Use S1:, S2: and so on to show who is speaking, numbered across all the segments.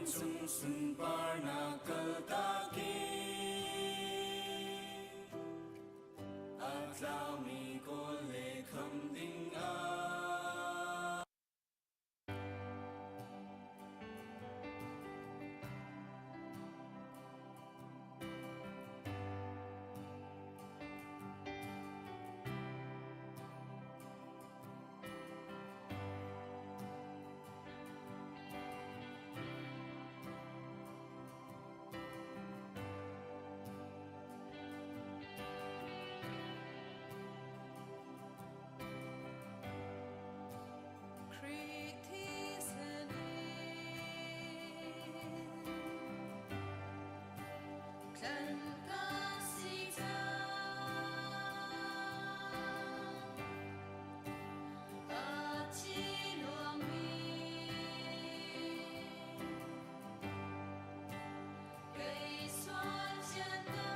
S1: Vancung sunparnak kaltak in a tlaumi kawl le kham ding ah.
S2: Khrih thisen in tlanh ka si cang. A thi luangmi kei sual thiannak.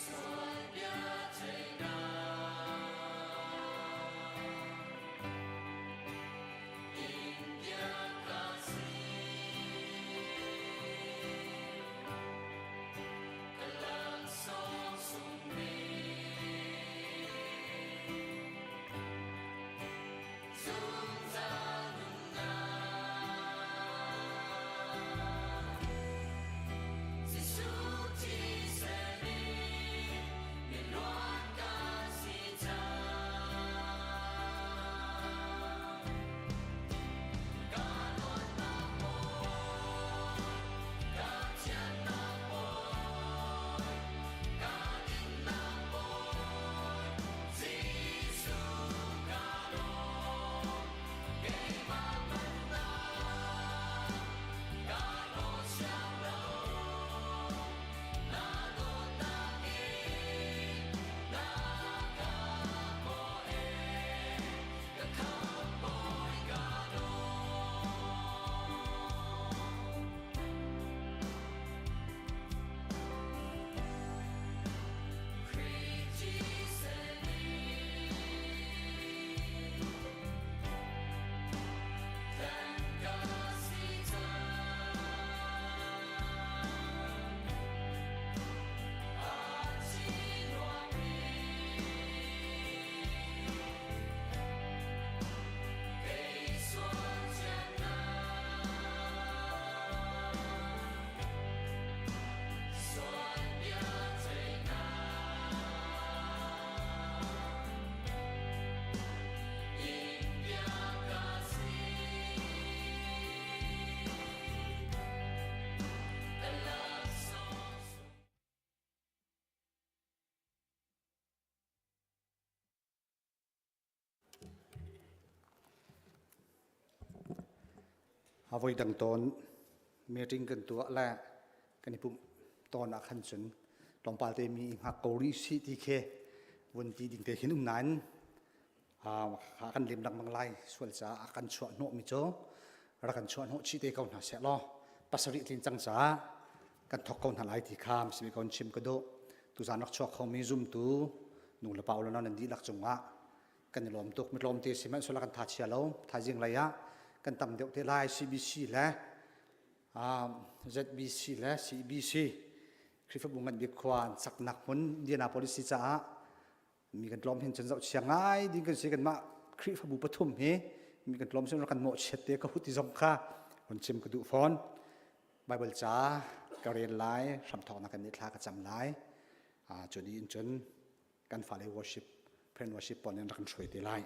S1: Sual bia ceihnak in bia ka si. Ka laksawng sung bik zungzal nunnak. Jesuh thisen in miluat ka si cang. Ka luatnak Bawi, ka thiannak Bawi, ka dinnak Bawi, Jesuh ka lawm. Keimah mannak ka nawl siang lo. Na dawtnak in na ka kawh ee, ka khamh-bawi ka lawm. Khrih thisen in tlanh ka si cang. A thi luangmi kei sual thiannak, sual bia ceihnak in bia ka si. Ka laksawng sung.
S3: Avoi dang tawn meeting kan tuah le kan i pumh tawn ah khan cun tlawmpal te mi i hngak ko rih si ti khi vun ti ding te khin um nain kan lem lengmang lai sual caah a kan chuah hnawh mi cu rak kan chuah hnawh chih te ko hna seh law pasarih tlin cang caah kan thok ko hna lai ti kha si ko chim ka duh tuzan rak chuak khomi zumtu nu le pa ulo nan dihlak cungah kan i lawm tuk mitlawm te si hmanh sula kan tha chia lo thaizing lei ah kan tam deuh te lai CBC le ZBC le CBC Khrihfabu ngan bik khua an saknak hmun Indianapolis si caah mi kan tlawm hin cun zohchia ngai ding kan si kanmah Khrihfabu pathum hi mi kan tlawm sin kan mawhchiat te ka hut i zong kha hun chim ka duh fawn Bible ca ka rel lai hramthawknak kan thla ka cam lai cu ni in cun kan fale worship friend worship pawl in rak kan hruai te lai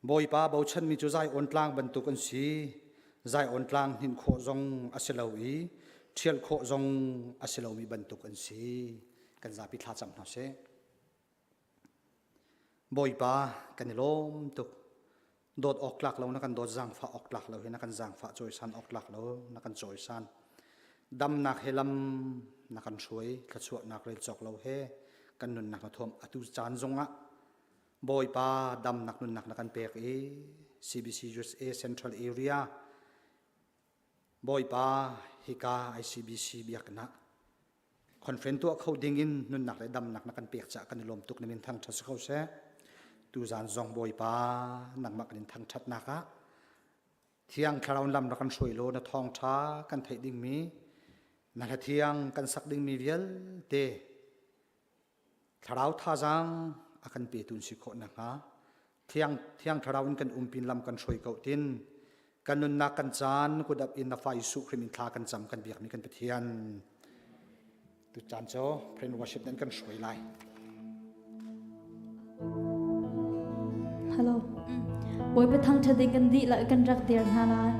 S3: Bawipa bochanmi cu Zion tlang bantuk an si. Zion tlang hninh khawh zong a si lo i ṭhial khawh zong a si lomi bantuk an si. Kan zapi thla cam hna sih. Bawipa, kan i lawm tuk. Dawt awk tlak lo na kan dawt zaangfah awk tlak lo hi na kan zaangfah cawisan awk tlak lo na kan cawisan. Damnak he lam na kan hruai, thluachuahnak rel cawk lo he kan nunnak na thuam atu caan zongah Bawipa damnak nunnak na kan pek i CBC USA Central Area Bawipa hika ICBC biakinn ah conference tuah kho ding in nunnak le damnak na kan pek caah kan i lawm tuk na min thangṭhat si ko seh. Tuzan zong Bawipa nangmah kan in thangṭhatnak ah Thiang Thlarau lam rak kan hruai law na thawngṭha kan theih dingmi na hla thiang kan sak dingmi vialte Thlarau thazaang a kan petu si khawh nakhnga Thiang Thiang Thlarau in kan umpin lam kan hruai ko tin kan nunnak kan caan kut ap in na fa Jesuh Khrih min thla kan cam kan biakmi kan Pathian tu caan cu prayer worship nan kan hruai lai.
S4: Hello. Bawipa thangṭhat ding kan dihlak kan rak dir hna lai.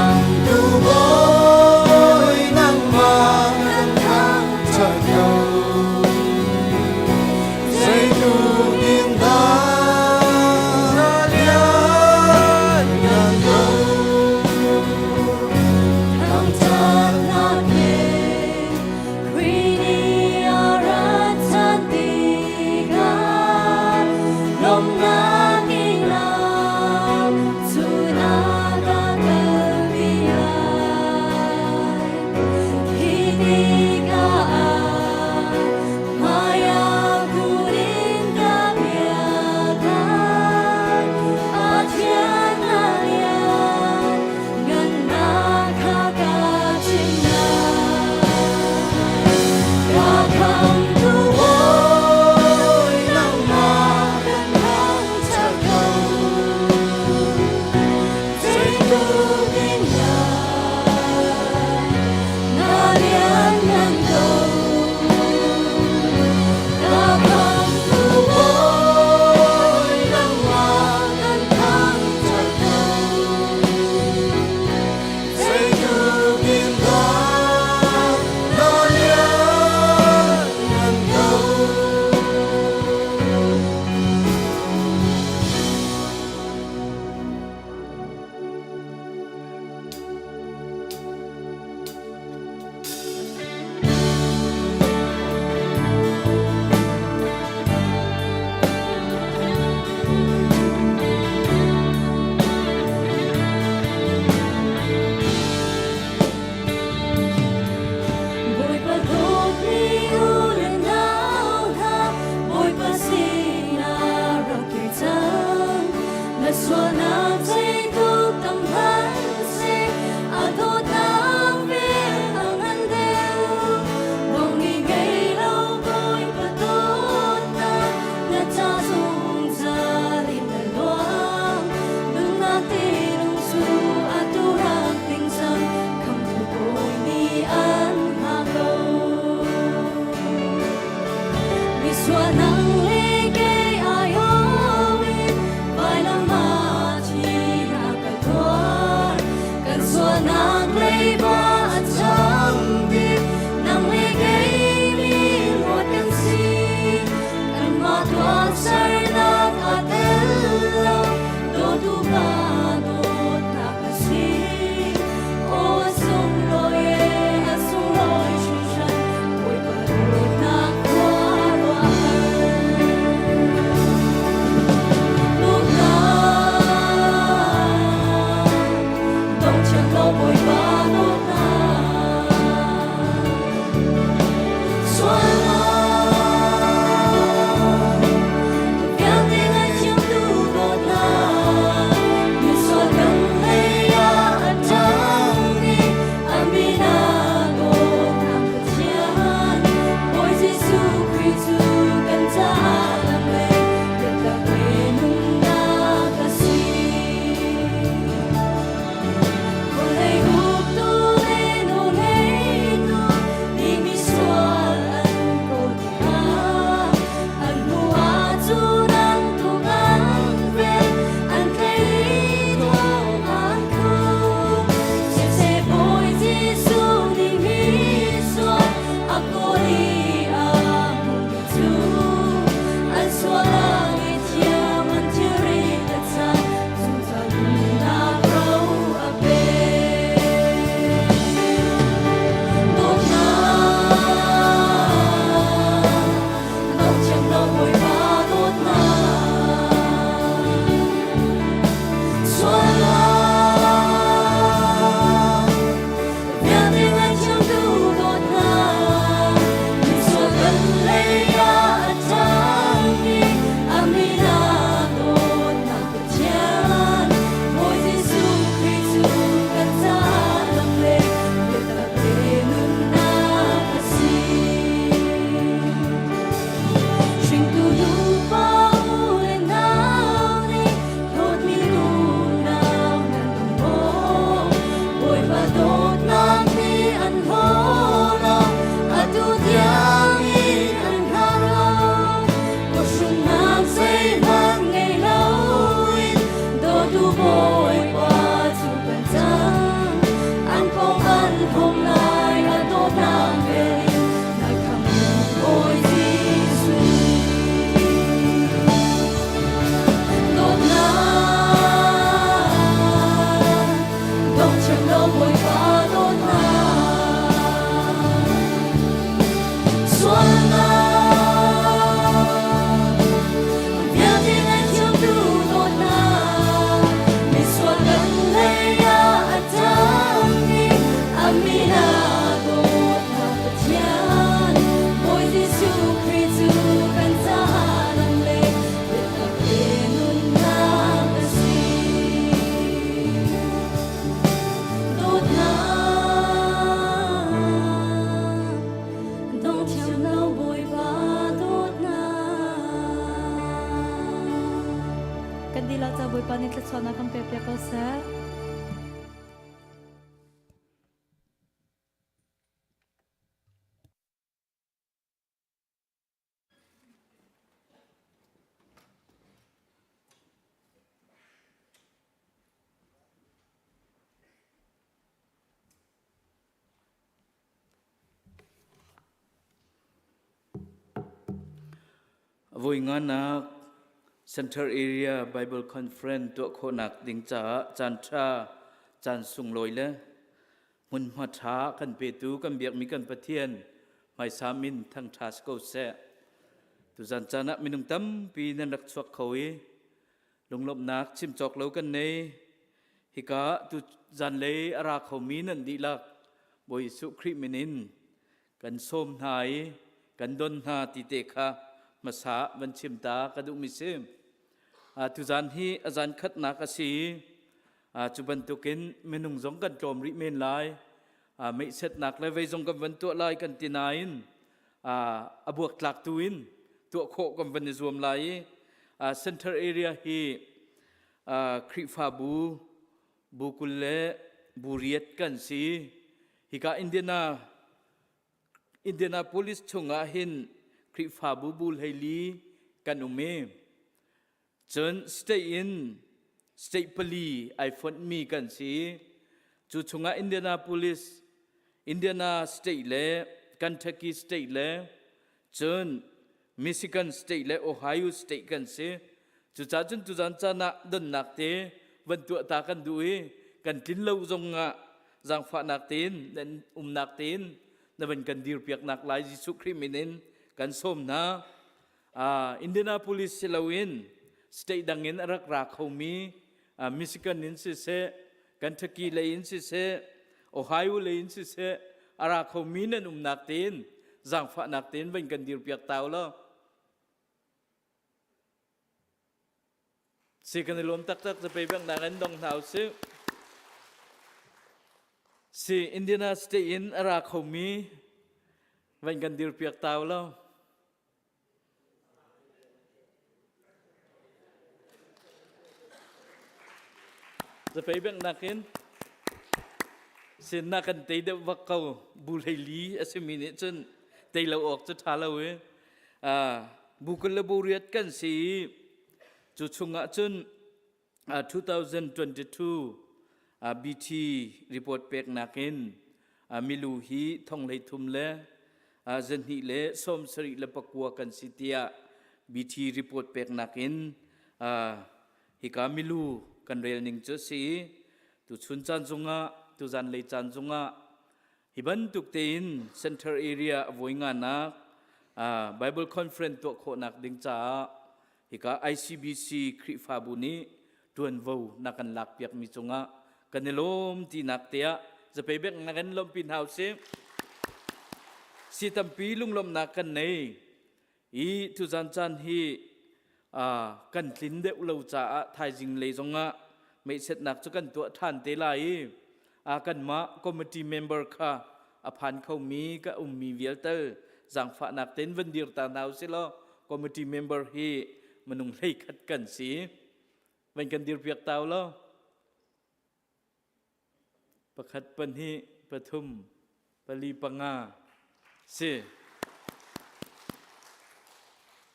S1: Khamhtu Bawi nangmah kan thangṭhat ko. Zeitluk in dah na lianngan ko.
S2: Thangṭhatnak he Khrih nih a rat ṭhan tikah lawmhnak in lam cunak a kalpi lai. Khi tikah ah hmaiah kun in ka biak lai. A thiannak lian ngannak kha ka chim lai. Ka khamhtu
S1: Bawi nangmah kan thangṭhat ko.
S2: Zeitluk in dah na lianngan ko. Ka khamhtu
S1: Bawi nangmah kan thangṭhat ko. Zeitluk in dah na lianngan ko.
S2: Bawipa dawtmi u le nau hna, Bawipa sinah rak kir cang. Na sualnak zeitluk tam hmanhseh, a dawtnak vel a ngan deuh. Dong i ngei lo Bawipa dawtnak, na ca zungzal in a luang. Nunnak tinung cu atu rak ting cang, khamhtu Bawi nih an hngah ko. Misual nang le kei aiawh in vailam ah thinak a tuar. Kan sualnak leiba a cham dih, nang le kei mi luat kan si. Kanmah tuahsernak aa tel lo, dawtu pa dawtnak a si. Aw a sunglawi e, a sunglawi hringhran, Bawipa dawtnak khuaruahhar. Dawtnak, dong thiam lo Bawipa dawtnak. Sualnak vialte ngaihthiamtu dawtnak, misual kan hlei ah a ṭang i a min ah dawtnak Pathian. Bawi Jesuh Khrih cu kan caah lam le biatak le nunnak a si. Vawlei uktu le
S4: Bawipa nih thluachuahnak kan pek piak ko seh.
S5: Voi nganak Central Area Bible Conference tuah khawhnak ding caah caan ṭha, caan sunglawi le hmunhma ṭha kan petu kan biakmi kan Pathian hmaisa min thangṭha si ko seh. Tuzan caan ah minung tampi nan rak chuak kho i lunglawmhnak chim cawk lo kan nei. Hika tu zanlei a ra khomi nan dihlak Bawi Jesuh Khrih min in kan sawm hna i kan don hna ti te kha hmasa van chim ta ka duhmi si. Tuzan hi a zan khatnak a si i cu bantukin minung zong kan tlawm rih men lai. Meihsetnak le vei zong kan van tuah lai kan ti nain a buaktlak tu in tuah khawh kan van i zuam lai i center area hi Khrihfabu bu 20 le bu riat kan si. Hika Indiana Indianapolis chungah hin Khrihfabu bu 14 kan um i cun state in state pali ai fonhmi kan si. Cu chungah Indianapolis, Indiana state le Kentucky state le cun Michigan state le Ohio state kan si. Cucaah cun tuzan caan ah donnak te van tuah ta kan duh i kan tlin lo zong ah zaangfahnak tein nan umnak tein na van kan dirpiaknak lai Jesuh Khrih min in kan sawm hna. Indianapolis si loin state dang in a rak ra khomi Michigan in siseh, Kentucky lei in siseh, Ohio lei in siseh, a ra khomi nan umnak tein zaangfahnak tein van kan dirpiak ta u law. Si kan i lawm taktak zapei bangnak in dong hna usih. Si Indiana State in a ra khomi van kan dirpiak ta u law. Zapei benghnak in sinnak kan tei deuh vak ko bu 14 a simi nih cun tei lo awk cu ṭha lo i bu 20 le bu riat kan si i cu chungah cun 2022 BT report peknak in milu hi 33 le 279 kan si tiah BT report peknak in hika milu kan rel ning cu si tu chun caan zungah tu zanlei caan zungah hi bantuk tein center area a voi nganak Bible conference tuah khawhnak ding caah hika ICBC Khrihfabu nih tuanvo na kan lakpiakmi cungah kan i lawm tinak tiah zapei bek na kan lawmpi hna usih. Si tampi lunglawmhnak kan nei i tuzan caan hi kan tlin deuh lo caah thaizing lei zongah meihsetnak cu kan tuah ṭhan te lai i kanmah committee member kha a phan khomi ka ummi vialte zaangfahnak tein van dir ta hna usih law committee member hi minung 11 kan si van kan dir piak ta law pakhat pahnih pathum pali panga si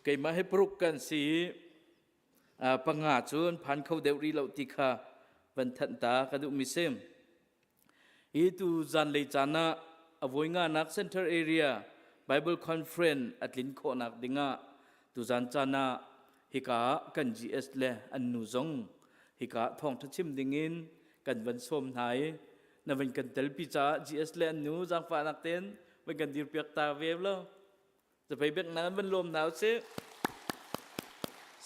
S5: keimah hi paruk kan si panga cu an phan kho deuh rih lo ti kha van thanh ta ka duhmi si. Hi tu zanlei caan ah a voi nganak Center Area Bible Conference a tlin khawhnak dingah tuzan caan ah hika kan GS le an nu zong hika thawngtha chim dingin kan van sawm hna i na van kan telpi caah GS le an nu zaangfahnak tein van kan dirpiak ta ve lo. Zapei bek nan van lawm hna usih.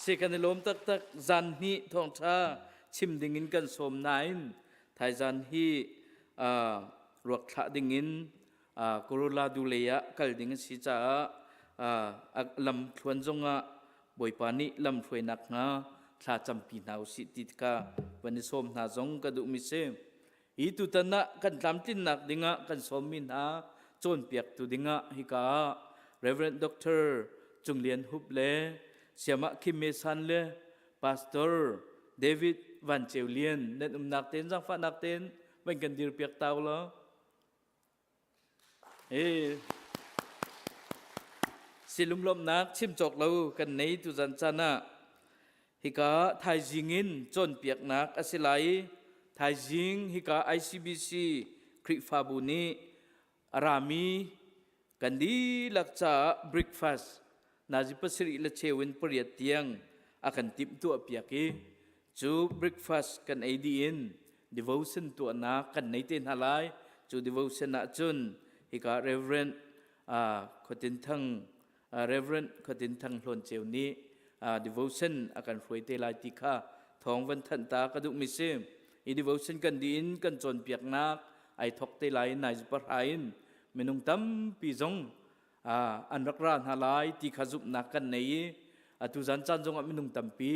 S5: Si kan i lawm taktak zan hnih thawngṭha chim ding in kan sawm nain thaizan hi ruak thlah ding in Colorado lei ah kal ding a si caah lam thluan zongah Bawipa nih lam hruainak hnga thla campi hna usih ti kha van i sawm hna zong ka duhmi si. Hi tutan ah kan tlamtlinnak dingah kan sawmmi hna cawnpiaktu dingah hika ah Reverend Dr. Cung Lian Hup le Siamah Kim Me San le Pastor David Van Ceu Lian nan umnak ten zaangfahnak ten van kan dir piak ta law. E silumlawmnak chim cawk lo kan nei tu zan chan ah hika thaizing in cawnpiaknak a si lai. Thaizing hika ICBC Khrihfabu nih a rami kan dihlak caah breakfast nazi pasarih le cheu in pariat tiang a kan timhtuah piak i cu breakfast kan ei dih in devotion tuahnak kan nei te hna lai. Cu devotion ah cun hika Reverend Khotin Thang Reverend Khotin Thang Hlawn Ceu nih devotion a kan hruai te lai ti kha thawng van thanh ta ka duhmi si. I devotion kan dih in kan cawnpiaknak ai thok te lai nai pahra in minung tampi zong an rak ra hna lai ti kha zumhnak kan nei i atu zan caan zongah minung tampi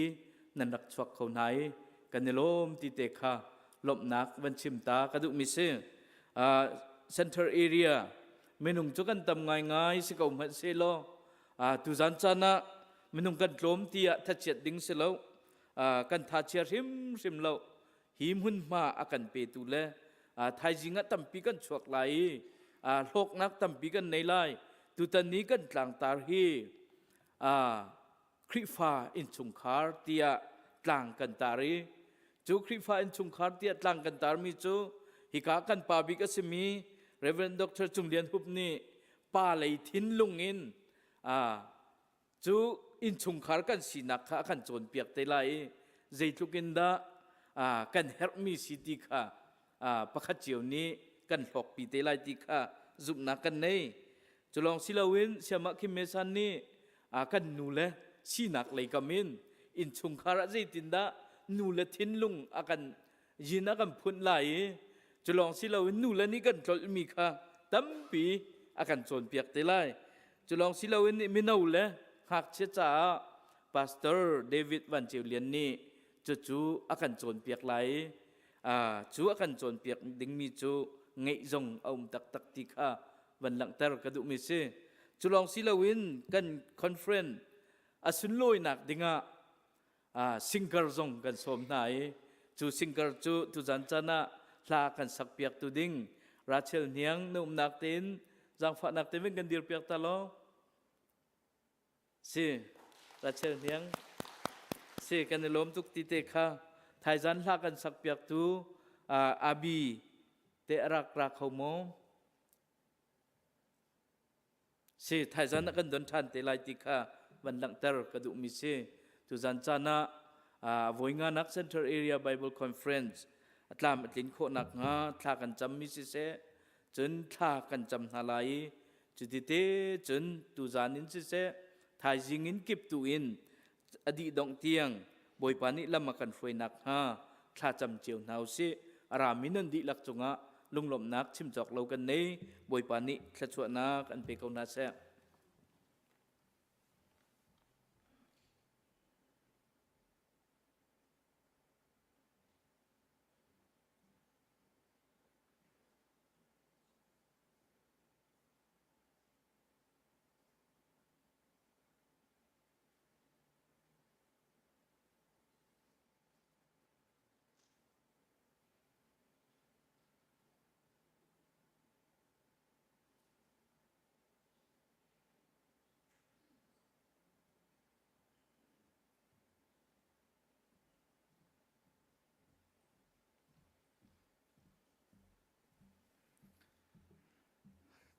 S5: nan rak chuak kho hna i kan i lawm ti te kha lawmhnak van chim ta ka duhmi si. Center area minung cu kan tam ngaingai si ko hmanh sehlaw tuzan caan ah minung kan tlawm tiah thachiat ding si lo, kan thachia hrimhrim lo. Hi hmunhma a kan petu le thaizing ah tampi kan chuak lai i hlawknak tampi kan nei lai. Tutan ni kan tlangtar hi Khrihfa innchungkhar tiah tlang kan tar i cu Khrihfa innchungkhar tiah tlang kan tarmi cu hika kan pa bik a simi Reverend Dr. Cung Lian Hup nih pa lei thinlung in cu innchungkhar kan sinak kha a kan cawnpiak te lai i zeitluk in dah kan herhmi si ti kha pakhat cio nih kan hlawkpi te lai ti kha zumhnak kan nei. Cu lawng si loin Siamah Kim Mesan nih kan nu le sinak lei kam in innchungkhar ah zeitindah nu le thinlung a kan yin a kan phunh lai i cu lawng si loin nu le nih kan tlolhmi kha tampi a kan cawnpiak te lai. Cu lawng si loin mino le ngakchia caah Pastor David Van Ceu Lian nih cucu a kan cawnpiak lai i cu a kan cawnpiak dingmi cu ngeih zong a um taktak ti kha van langhter ka duhmi si. Cu lawng si loin kan conference a sunlawinak dingah singer zong kan sawm hna i cu singer cu tuzan caan ah hla kan sakpiak tu ding Rachel Hniang na umnak tein zaangfahnak tein kan dirpiak ta law. Si Rachel Hniang si kan i lawm tuk ti te kha thaizan hla kan sakpiak tu Abi te a rak ra kho maw? Si thaizan ah kan don ṭhan te lai ti kha van langhter ka duhmi si. Tuzan caan ah voi nganak Central Area Bible Conference a tlam a tlin khawh nakhnga thla kan cammi siseh, cun thla kan cam hna lai i cuti te cun tuzan in siseh, thaizing in kip tu in a dih dongh tiang Bawipa nih lam a kan hruai nakhnga thlacam cio hna u sih. A rami nan dihlak cungah lunglawmhnak chim cawk lo kan nei. Bawipa nih thluachuahnak an pe ko hna seh.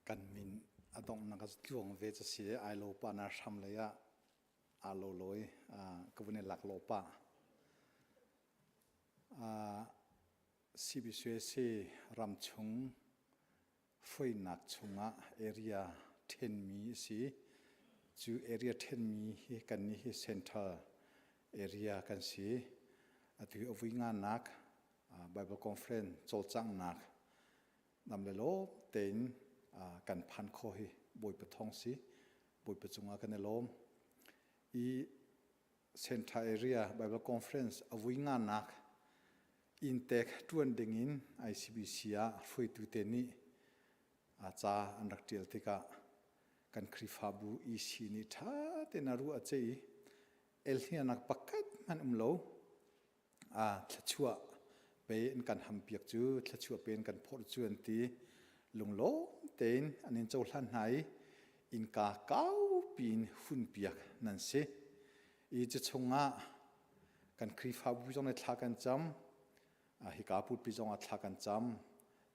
S3: Kan min a donghnak a tluang ve cu si ai lo pa na hram lei ah aa lo loi ka vun i lak lo pa. CBCUSA ramchung hruainak chungah area ṭhenmi a si. Cu area ṭhenmi hi kannih hi central area kan si. Atu hi a vui nganak Bible Conference cawlcanghnak nam le lawm tein kan phan kho hi Bawipa thawng si. Bawipa cungah kan i lawm. I Central Area Bible Conference a vui nganak inntek ṭuan dingin ICBC ah hruaitu te nih ca an rak ṭial tikah kan Khrihfabu EC nih ṭha tein a ruah a ceih i elhnianak pakhat hmanh um lo.
S6: Thluachuah pe in kan hampiak cu thluachuah pe in kan phorh cu an ti. Lunglawm tein an in cohlan hna i innka kaupi in hunpiak nan si. I cu chungah kan Khrihfabu zong nih thla kan cam. Hika pulpi zong ah thla kan cam.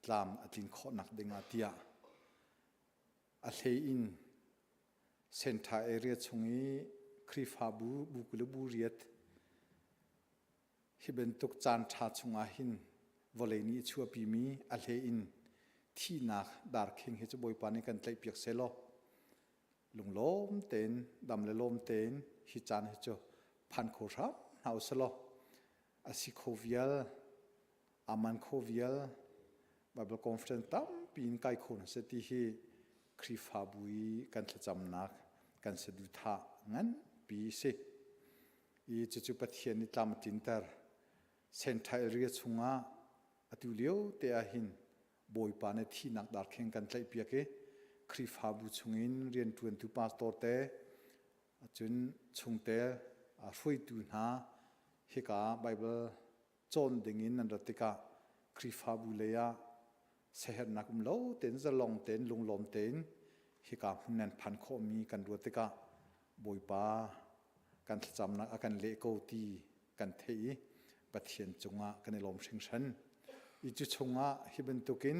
S6: Tlam a tlin khawhnak dingah tiah a hlei in Central area chung i Khrihfabu bu 20 le bu riat hi bantuk caan ṭha chungah hin vawlei nih a chuahpimi a hlei in thihnak darkhing hi cu Bawipa nih kan tlaihpiak sehlaw lunglawm tein dam le lawm tein hi caan hi cu phan kho hram hna u selaw a si kho vial aman kho vial Bible conference tampi in kai kho hna seh ti hi Khrihfabu i kan thlacamnak kan saduhthah nganpi si. I cucu Pathian nih tlam a tlinter. Central area chungah atu lio te ah hin Bawipa nih thihnak darkheng kan tlaihpiak i Khrihfabu chungin rianṭuantu pastor te cun chungtel hruaitu hna hika Bible cawn dingin nan rat tikah Khrihfabu lei ah siaherhnak um lo tein zalong tein lunglawm tein hika hmun nan phan khawhmi kan ruat tikah Bawipa kan thlacamnak a kan leh ko ti kan theih i Pathian cungah kan i lawm hringhran. I cu chungah hi bantukin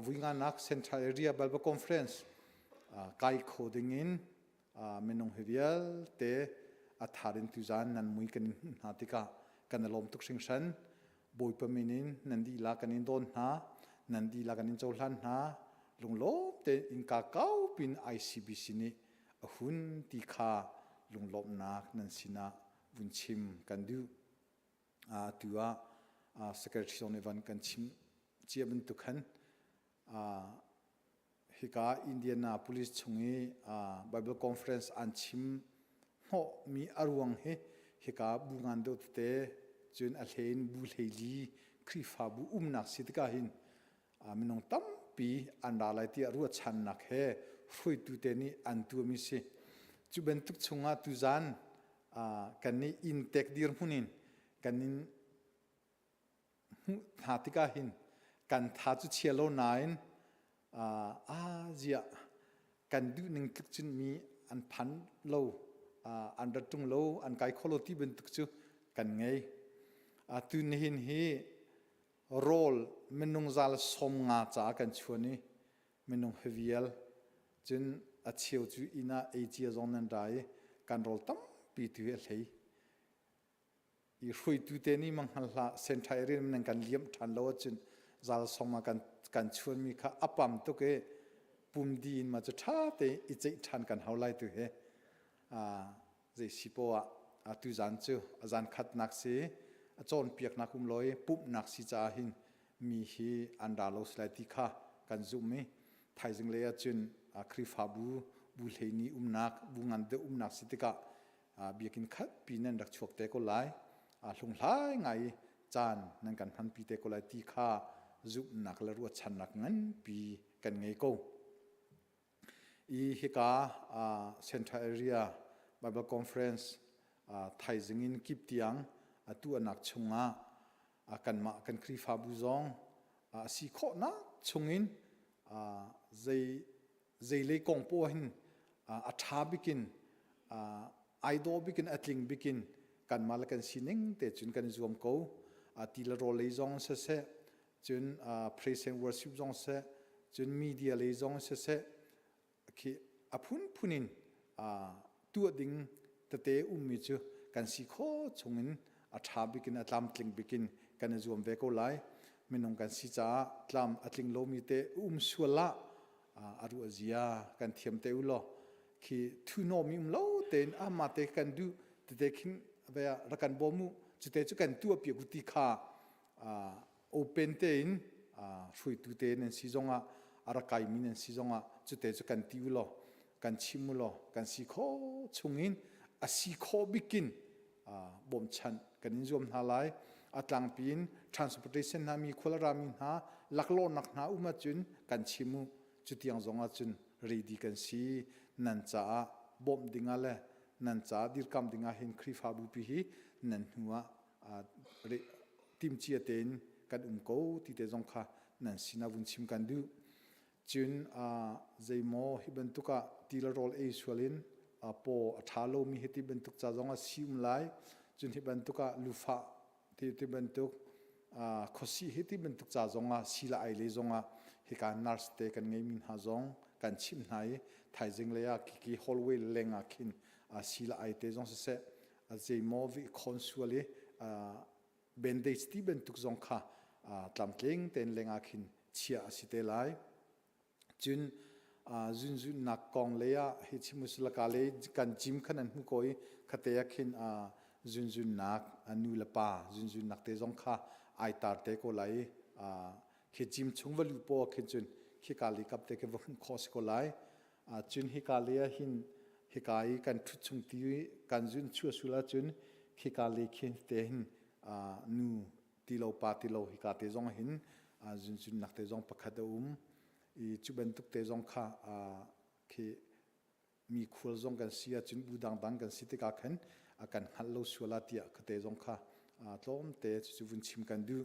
S6: vui nganak Central Area Bible Conference kai kho dingin minung hi vialte a thar in tuzan nan mui kan in hmuh hna tikah kan i lawm tuk hringhran. Bawipa min in nan dihlak kan in dawn hna, nan dihlak kan in cohlan hna. Lunglawm tein innka kaupi in ICBC nih a hun ti kha lunglawmhnak nan sinah vun chim kan duh. Atu ah Secretary zong nih van kan chim cia bantuk khan hika Indianapolis chung i Bible conference an chim hnawhmi a ruang hi hika bu ngan deuh tete cun a hlei in bu hleili Khrihfabu umnak si tikah hin minung tampi an ra lai tiah ruahchannak he hruaitu te nih an tuahmi si. Cu bantuk chungah tuzan kan nih inntek dirhmun in kan in hmuh hna tikah hin kan tha cu chia lo nain aa ziah kan duh ning tluk cun mi an phan lo an rat ṭung lo an kai kho lo ti bantuk cu kan ngei. Tu nihin hi rawl minung zal 50 caah kan chuan i minung havial cun a cheu cu inn ah ei cia zong nan ra i kan rawl tampi tu hi a hlei. I hruaitu te nih mang hngal hlah senṭhai rian nan kan liam ṭhan lo ahcun zal song ah kan kan chuanmi kha a pam tuk i pumdi in ma cu ṭha te i ceih ṭhan kan hau lai tu hi zei si poah ah tu zan cu a zan khatnak si a cawnpiaknak um lo i pumhnak si caah hin mi hi an ra lo si lai ti kha kan zumh i thaizing lei ahcun Khrihfabu bu hleini umnak bu ngan deuh umnak si tikah biakinn khatpi nan rak chuak te ko lai hlunghlai ngai i caan nan kan hmanpi te ko lai ti kha zumhnak le ruahchannak nganpi kan ngei ko. I hika Central Area Bible Conference thaizing in kip tiang atu anak chungah kanmah kan Khrihfabu zong a si khawhnak chungin zei zeilei kong poah hin a ṭha bikin ai dawh bikin a tling bikin kanmah le kan sining te cun kan i zuam ko ti le rawl lei zong siseh cun praise and worship zong siseh cun media lei zong siseh khi a phunphun in tuah ding tete ummi cu kan si khawh chungin a ṭha bikin a tlamtling bikin kan i zuam ve ko lai. Minung kan si caah tlam a tling lomi te um sual ah a ruah zia kan thiam te u law khi thuhnawmi um lo tein amah te kan duh tete khin ve ah rak kan bawm u cute cu kan tuah piak u ti kha open tein hruaitu te nan si zongah a rak kaimi nan si zongah cute cu kan ti u law kan chim u law kan si khawh chungin a si khawh bikin bawmchanh kan in zuam hna lai a tlangpi in transportation hna mi khual rami hna laklawhnak hna um ahcun kan chim u cutiang zong ahcun ready kan si nan caah bawmh dingah le nan caah dirkam dingah hin Khrihfabu pi hi nan hnu ah. timcia tein kan um ko ti te zong kha nan sinah vun chim kan duh. Cun zeimaw hi bantuk ah ti le rawl ei sual in paw a ṭha lomi hi ti bantuk ca zong ah si um lai. Cun hi bantuk ah lufah ti ti bantuk khuasih hi ti bantuk ca zong ah si le ai le zong ah hika nurse te kan ngeimi hna zong kan chimh hna i thaizing lei ah kiki hallway leng ah khin si le ai te zong siseh zeimaw vi khawn sual i bandage ti bantuk zong kha tlamtling tein leng ah khin chiah a si te lai. Cun zunzunnak kong lei ah hi chimusulaka lei kan cim khan an hmu ko i khate ah khin zunzunnak nu le pa zunzunnak te zong kha ai tar te ko lai i khi cim chung va lu po khin cun khika li kap te khi va hmuh khawh si ko lai. Cun hika lei ah hin hika i kan ṭhut chung ti kan zun chua sul ahcun khika lei khin te hin nu ti lo pa ti lo hika te zong hin zunzunnak te zong pakhat a um i cu bantuk te zong kha khi mi khual zong kan si ahcun bu dangdang kan si tikah khan a kan hngalh lo sual ah tiah khate zong kha tlawmte cucu vun chim kan duh.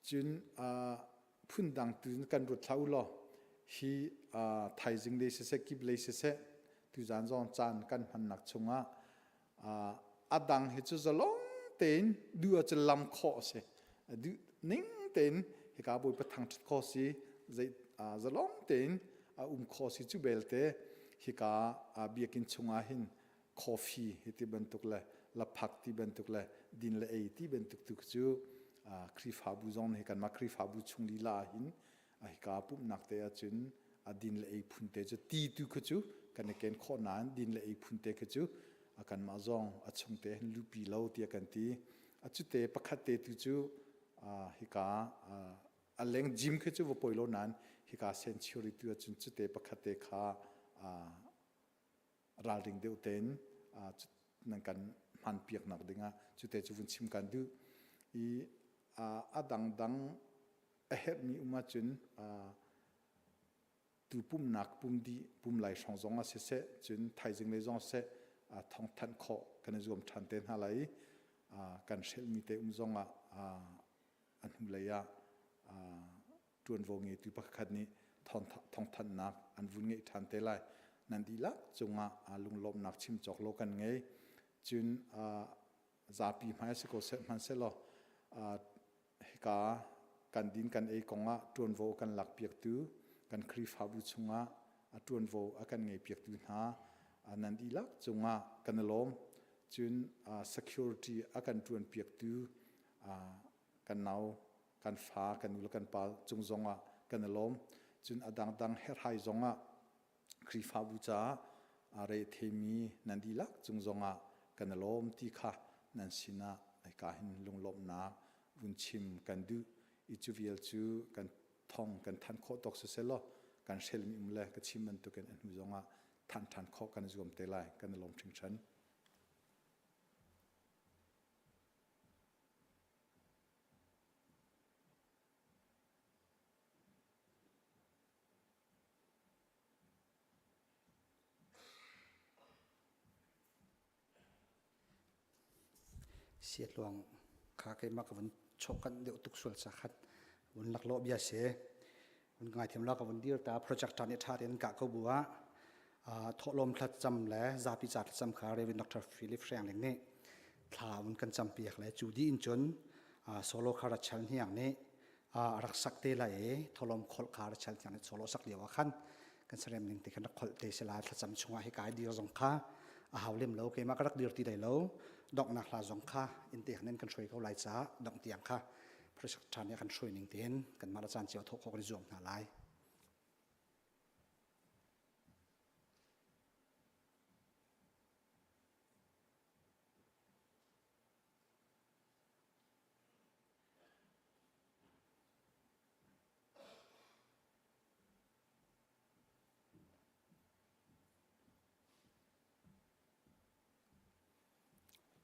S6: Cun phundang tu in kan ruat hlah u law hi thaizing lei siseh kip lei siseh tuzaan zong caan kan hmannak chungah a dang hi cu zalong tein duh ahcun lam khawh a si. Duh ning tein hika Bawipa thangṭhat khawh si zei zalong tein a um khawh si cu belte hika biakinn chungah hin coffee hi ti bantuk le laphak ti bantuk le din le ei ti bantuk tu cu Khrihfabu zong nih kanmah Khrihfabu chung lila ah hin hika pumhnak te ahcun a din le ei phun te cu ti tu kha cu kan i ken khawh nain din le ei phun te kha cu kanmah zong a chung te hin lupi lo tiah kan ti. A cute pakhat te tu cu hika a leng gym khi cu va poi lo nain hika sanctuary tu ahcun cute pakhat te kha ralring deuh tein nan kan hmanpiaknak dingah cute cu vun chim kan duh i a dangdang a herhmi um ahcun tu pumnak pum dih pum lai hrawng zong ah siseh cun thaizing lei zong seh thawngthanh khawh kan i zuam ṭhan te hna lai i kan hrelhmi te um zong ah a hnulei ah ṭuanvo ngeitu pakhat nih thawngthanhnak an vun ngeih ṭhan te lai. Nan dihlak cungah lunglawmhnak chim cawk lo kan ngei. Cun zapi hmai si ko seh hmanhsehlaw hika kan din kan ei kongah ṭuanvo kan lakpiaktu kan Khrihfabu chungah a ṭuanvo a kan ngeipiaktu hna nan dihlak cungah kan i lawm. Cun security a kan ṭuanpiaktu kan nau kan fa kan nu le kan pa cung zongah kan i lawm cun a dangdang herhhai zongah Khrihfabu caah a re themi nan dihlak cung zongah kan i lawm ti kha nan sinah hika hin lunglawmhnak vun chim kan duh i cu vial cu kan thong kan than khawh tawk siselaw kan hrelmi um le ka chim bantukin a hnu zongah than ṭhan khawh kan i zuam te lai kan i lawm hringhran.
S3: Siatluang kha keimah ka vun chawhkanh deuh tuk sual ca khat vun laklawh bia si. Vun ngaithiam la ka vun dir ta project ṭha nih ṭha tein kah ko bu ah thawhlawm thlacam le zapi ca thlacam kha Reverend Dr. Philip Hrengling nih thla vun kan campiak le cu dih in cun solo kha Rachel Hniang nih a rak sak te lai i thawhlawm kholh kha Rachel Hniang nih solo sak lio ah khan kan sarem ning te khan rak kholh te si lai thlacam chungah hi kai dir zong kha a hau lem lo keimah ka rak dir ti lai lo donghnak hla zong kha in te khan kan hruai ko lai caah dongh tiang kha project ṭha nih a kan hruai ning tein kanmah le caan cio thawh khawh kan i zuam hna lai.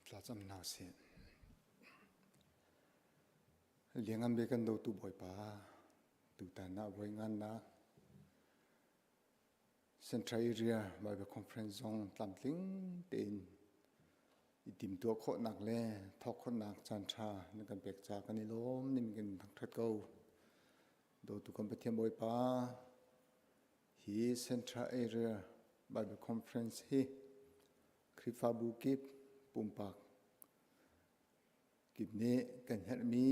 S7: Thlacamnak sih. Liangan bik kan dotu Bawipa, tutan ah voi ngannak Central Area Bible Conference zong tlamtling tein I timtuah khawhnak le thawk khawhnak caan ṭha na kan pek caah kan i lawm ning kan thangṭhat ko. Dawtu kan Pathian Bawipa, hi Central Area Bible Conference hi Khrihfabu kip pumpak kip nih kan herhmi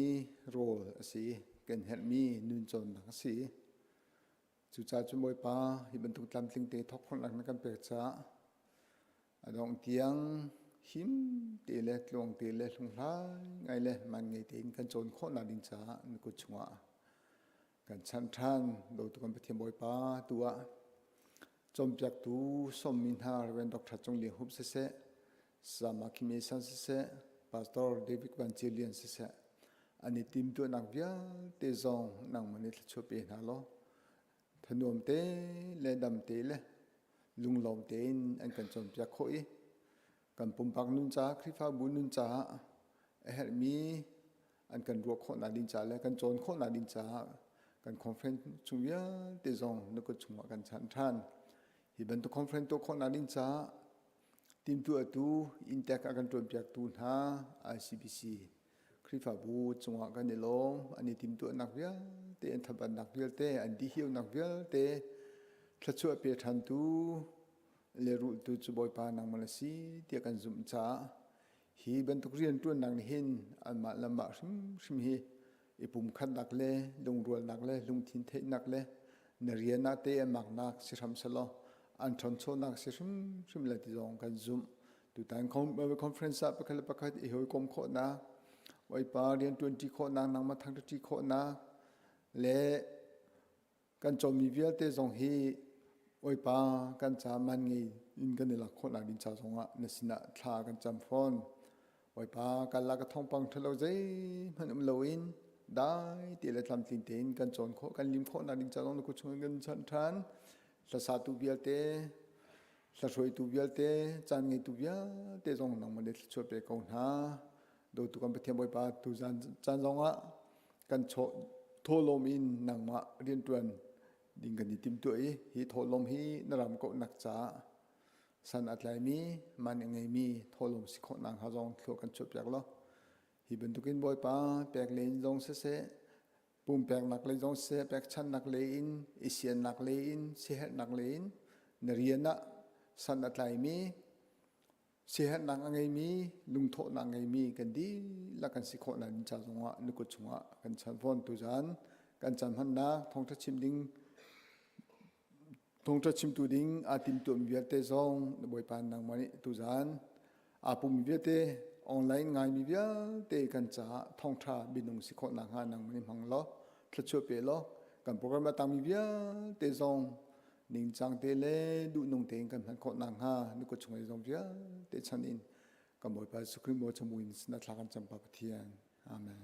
S7: rawl a si i kan herhmi nun cawnnak a si i cucaah cun Bawipa hi bantuk tlamtling te thawk khawhnak na kan pek caah a dongh tiang him te le tluang te le hlunghlai ngai le man ngei tein kan cawn khawhnak ding caah na kut chungah kan chanh ṭhan dawtu kan Pathian Bawipa tu ah cawnpiaktu sawmmi hna Rev. Dr. Cung Lian Hup siseh Sama Kim Esan siseh Pastor David Van Ceu Lian siseh an i timtuahnak vialte zong nangmah nih thluachuah pe hna law thanuam te le dam te le lunglawm tein an kan cawnpiak khawh i kan pumpak nun caah Khrihfabu nun caah a herhmi an kan ruah khawhnak ding caah le kan cawn khawhnak ding caah kan conference chung vialte zong na kut chungah kan chanh ṭhan. Hi bantuk conference tuah khawhnak ding caah timtuahtu inntek a kan ṭuanpiaktu hna ICBC Khrihfabu cungah kan i lawm. An i timtuahnak vialte, an thabatnak vialte, an dihionak vialte thluachuah pe ṭhantu le rulhtu cu Bawipa nangmah na si tiah kan zumh caah hi bantuk rianṭuannak nih hin anmah le mah hrimhrim hi i pumkhatnak le lungrualnak le lungthin theihnak le na rian ah te an maknak si hram selaw an ṭhawnchawnak si hrimhrim le ti zong kan zumh. Tutan conference ah pakhat le pakhat i hawikom khawhnak, Bawipa rian ṭuanṭi khawhnak, nangmah thangṭhatṭi khawhnak le kan cawmmi vialte zong hi Bawipa kan ca man ngei in kan i lak khawhnak ding ca zongah na sinah thla kan cam fawn. Bawipa kan lak a thawngpang ṭhalo zeihmanh um loin dai te le tlamtling tein kan cawn khawh kan lim khawhnak ding ca zong na kut chungin kan chanh ṭhan. Hlasatu vialte, hlahruaitu vialte, caan ngeitu vialte zong nangmah nih thluachuah pe ko hna. Dawtu kan Pathian Bawipa tuzan caan zongah kan thawhlawm in nangmah rianṭuan ding kan i timtuah i hi thawhlawm hi na ram kauhnak caah san a tlaimi man a ngeimi thawhlawm si khawh nakhnga zong thlua kan chuahpiak law hi bantukin Bawipa pek len zong siseh pumpeknak lei zong siseh pekchanhnak lei in i siannak lei in siaherhnak lei in na rian ah san a tlaimi siaherhnak a ngeimi lungthawhnak ngeimi kan dihlak kan si khawh nak ding ca zongah na kut chungah kan chan fawn tuzan kan caan hmannak thawngtha chim ding thawngtha chimtu ding aa timtuahmi vialte zong na Bawipa nangmah nih tuzan aa pummi vialte online ngaimi vialte kan caah thawngtha minung si khawh nakhnga nangmah nih hmang law thluachuah pe law kan program a tangmi vialte zong ningcang te le duhnung tein kan hman khawh nakhnga na kut chung zong vialte chan in kan Bawipa Jesuh Khrih maw chamuin na thla kan cam pa Pathian. Amen.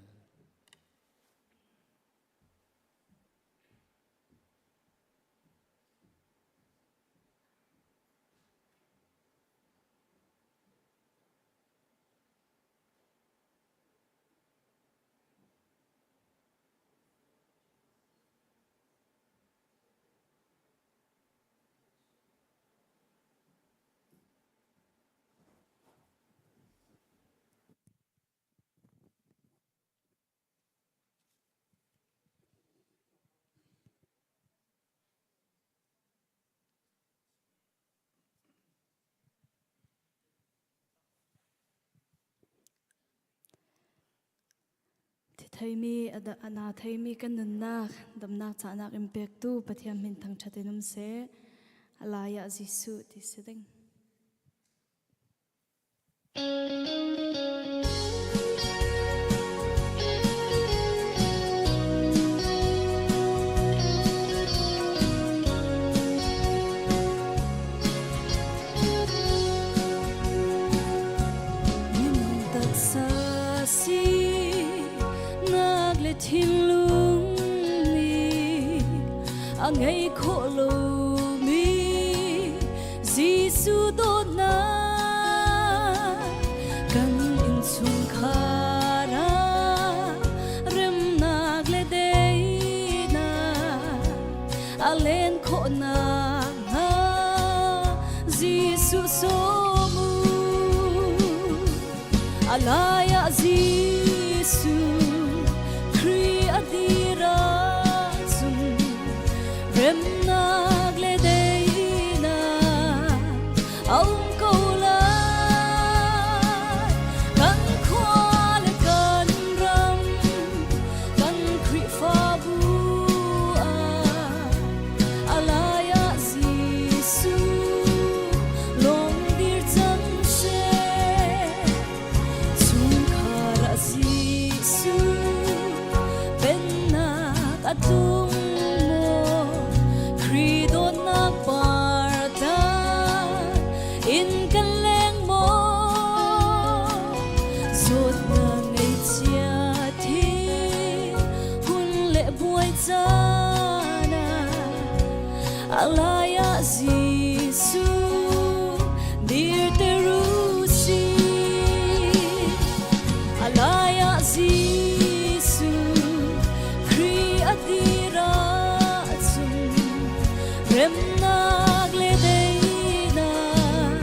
S2: Theimi a na theimi kan nunnak damnak cahnak in pektu Pathian min thangṭhat in um seh. A lai ah Jesuh ti si ding. Minung taksa si nak le thinlung nih a ngei khawh lomi Jesuh dawtnak kan innchungkhar ah remnak le daihnak a len khawh nakhnga Jesuh sawm u. Alaya Jesuh Khrih a dir ahcun remnak le daihnak a um ko lai. Kan khua le kan ram, kan Khrihfabu ah alaya Jesuh lawng dir cang seh. Chungkhar ah Jesuh pennak a tlung maw? Khrih dawtnak parta in kan leng maw? Zawtnak ngaihchia thi hun le buai caan ah alai ah Jesuh dirter u sih. Alai ah Jesuh Khrih a dir ahcun remnak le daihnak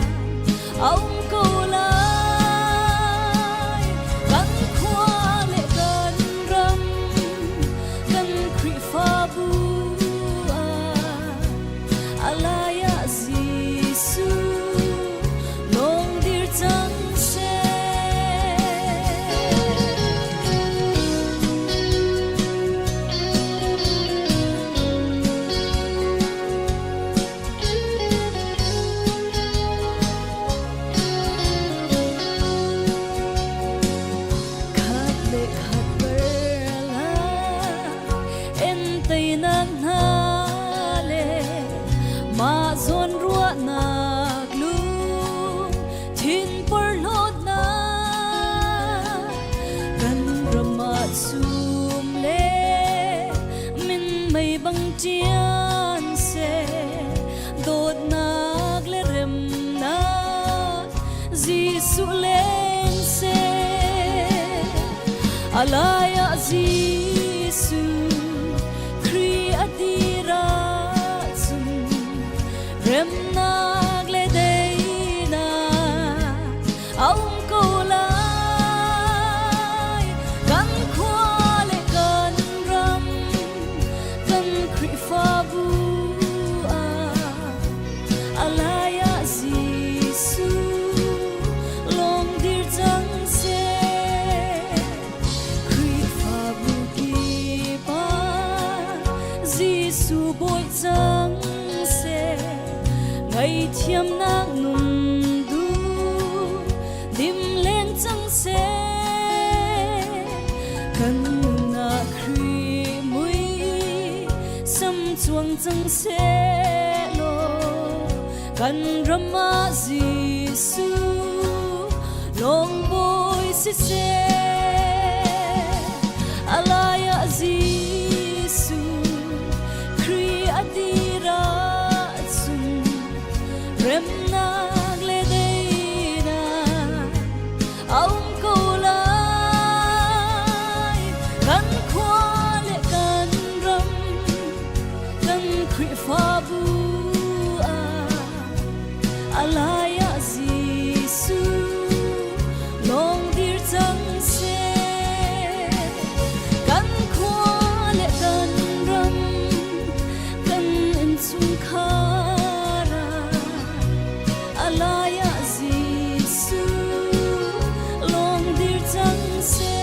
S2: a um ko lai. Kan khua le kan ram, kan Khrihfabu ah alai ah Jesuh lawng dir cang seh. Khat le khat perla en teinak hna le mah zawn ruahnak lung thin porhlawtnak kan ram ah chum le min mei bang ṭian seh dawtnak le remnak Jesuh leng seh alai ah Jesuh Khrih a dir ahcun remnak le daihnak a um ko lai. Kan khua le kan ram, kan Khrihfabu ah alai ah Jesuh lawng dir cang seh. Khrihfabu kip ah Jesuh bawi cang seh. Ngaihthiamnak nun duh dim leng cang seh. Kan nunah Khrih mui sam cuang cang seh law kan ram ah Jesuh lawng bawi siseh. Alai ah Jesuh Khrih a dir ahcun remnak le daihnak a um ko lai. Kan khua le kan ram, kan Khrihfabu ah alai ah Jesuh lawng dir cang seh. Kan khua le kan ram, kan innchungkhar ah alai ah Jesuh lawng dir cang seh.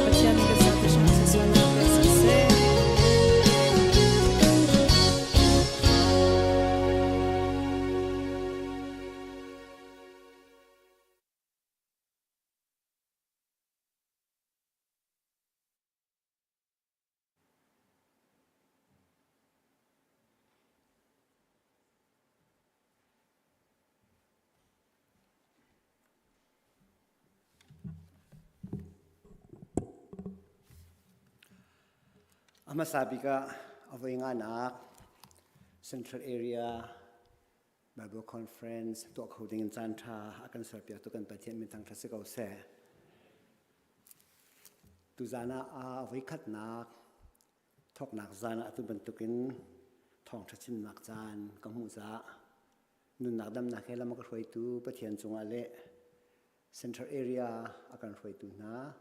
S8: Pathian nih kan zate hram siseh pek siseh.
S9: A hmasa bik ah a voi nganak Central Area Bible Conference tuah kho ding in caan ṭha a kan serpiak tu kan Pathian min thangṭhat si ko seh. Tuzan ah a voikhatnak thawknak zan ah atu bantukin. Thawngṭha chimnak caan ka hmuh caah nunnak damnak he lam a ka hruaitu Pathian cungah le Central Area a kan hruaitu hna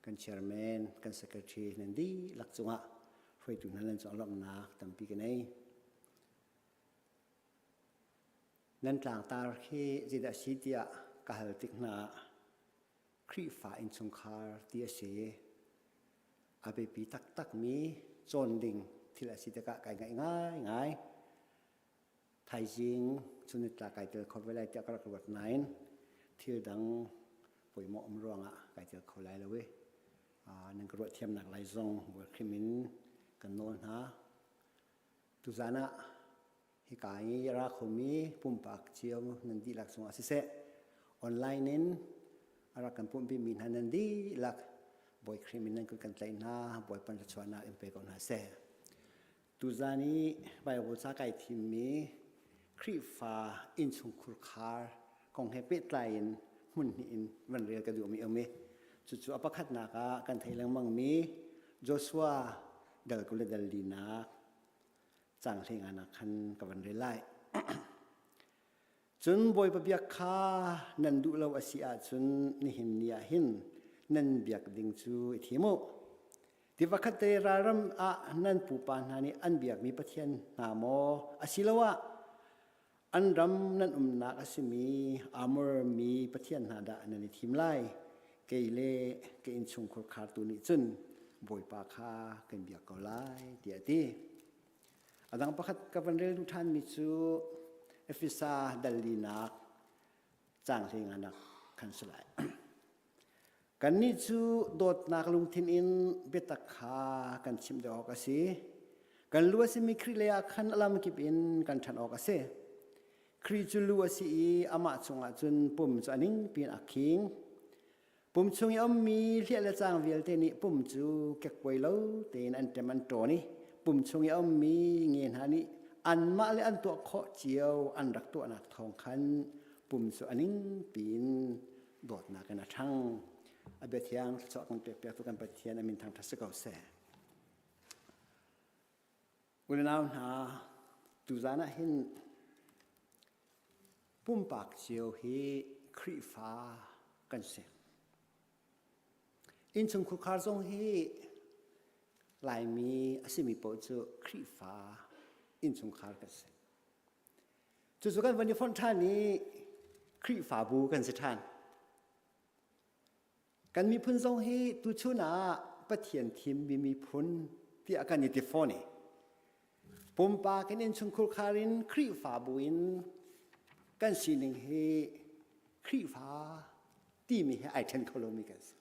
S9: kan chairman, kan secretary nan dihlak cungah hruaitu hna nan cungah lawmhnak tampi ka nei. Nan tlangtar khi zeidah a si tiah ka hal tik hna ah Khrihfa innchungkhar ti a si. A biapi taktakmi cawn ding thil a si tikah kai ngaih ngaingai. Thaizing chunitla kai tel kho ve lai tiah ka rak ruat nain thil dang poimawh um ruangah kai tel kho lai lo i nan ka ruah thiamnak lai zong Bawi in kan nawl hna. Tuzan ah hika i ra khomi pumpak cio nan dihlak cungah siseh online in a rak kan pumhpimi hna nan dihlak Bawi Khrih min nan kut kan tlaih hna Bawipa thluachuahnak in pe ko hna seh. Tuzan i Bible ca kai thimmi Khrihfa innchungkhur khar kong he pehtlai in hmun hnih in van rel ka duhmi um i cucu a pakhatnak ah kan theih lengmangmi Joshua dal kul le dal linak cang hleinganak khan ka van rel lai. Cun Bawipa biak kha nan duh lo a si ahcun nihin ni ah hin nan biak ding cu i thim u. Tiva khatte ralram ah nan pupa hna nih an biakmi pathian hna maw asiloah an ram nan umnak a simi Amor mi pathian hna dah nan i thim lai? Kei le ka innchungkhur khartu nih cun Bawipa kha kan biak ko lai, tiah a ti. A dang pakhat ka van rel duh ṭhanmi cu Efesa dal linak caang hleinganak khan si lai. Kannih cu dawtnak lungthin in biatak kha kan chimh deuh awk a si. Kan lu a simi Khrih lei ah khan a lamkip in kan ṭhan awk a si. Khrih cu lu a si i amah chungah cun pum cu a ning piin a khing. Pum chung i a ummi hliah le caang vialte nih pum cu kekkuai lo tein an ṭem an ṭawn i pum chung i a ummi nge hna nih anmah le an tuah khawh cio an rak tuahnak thawng khan pum cu a ning piin dawtnak in a ṭhang. A bia thiang thluachuah kan pekpiaktu kan Pathian a min thangṭhat si ko seh. Unau hna, tuzan ah hin pumpak cio hi Khrihfa kan si. Innchungkhar zong hi Laimi a simi paoh cu Khrihfa innchungkhar kan si. Cucu kan van i fonh ṭhan i Khrihfabu kan si ṭhan. Kan miphun zong hi tuchun ah Pathian thimmi miphun tiah kan i ti fawn i pumpak in innchungkhur khar in Khrihfabu in kan sining hi Khrihfa timi he ai ṭhen kho lomi kan si.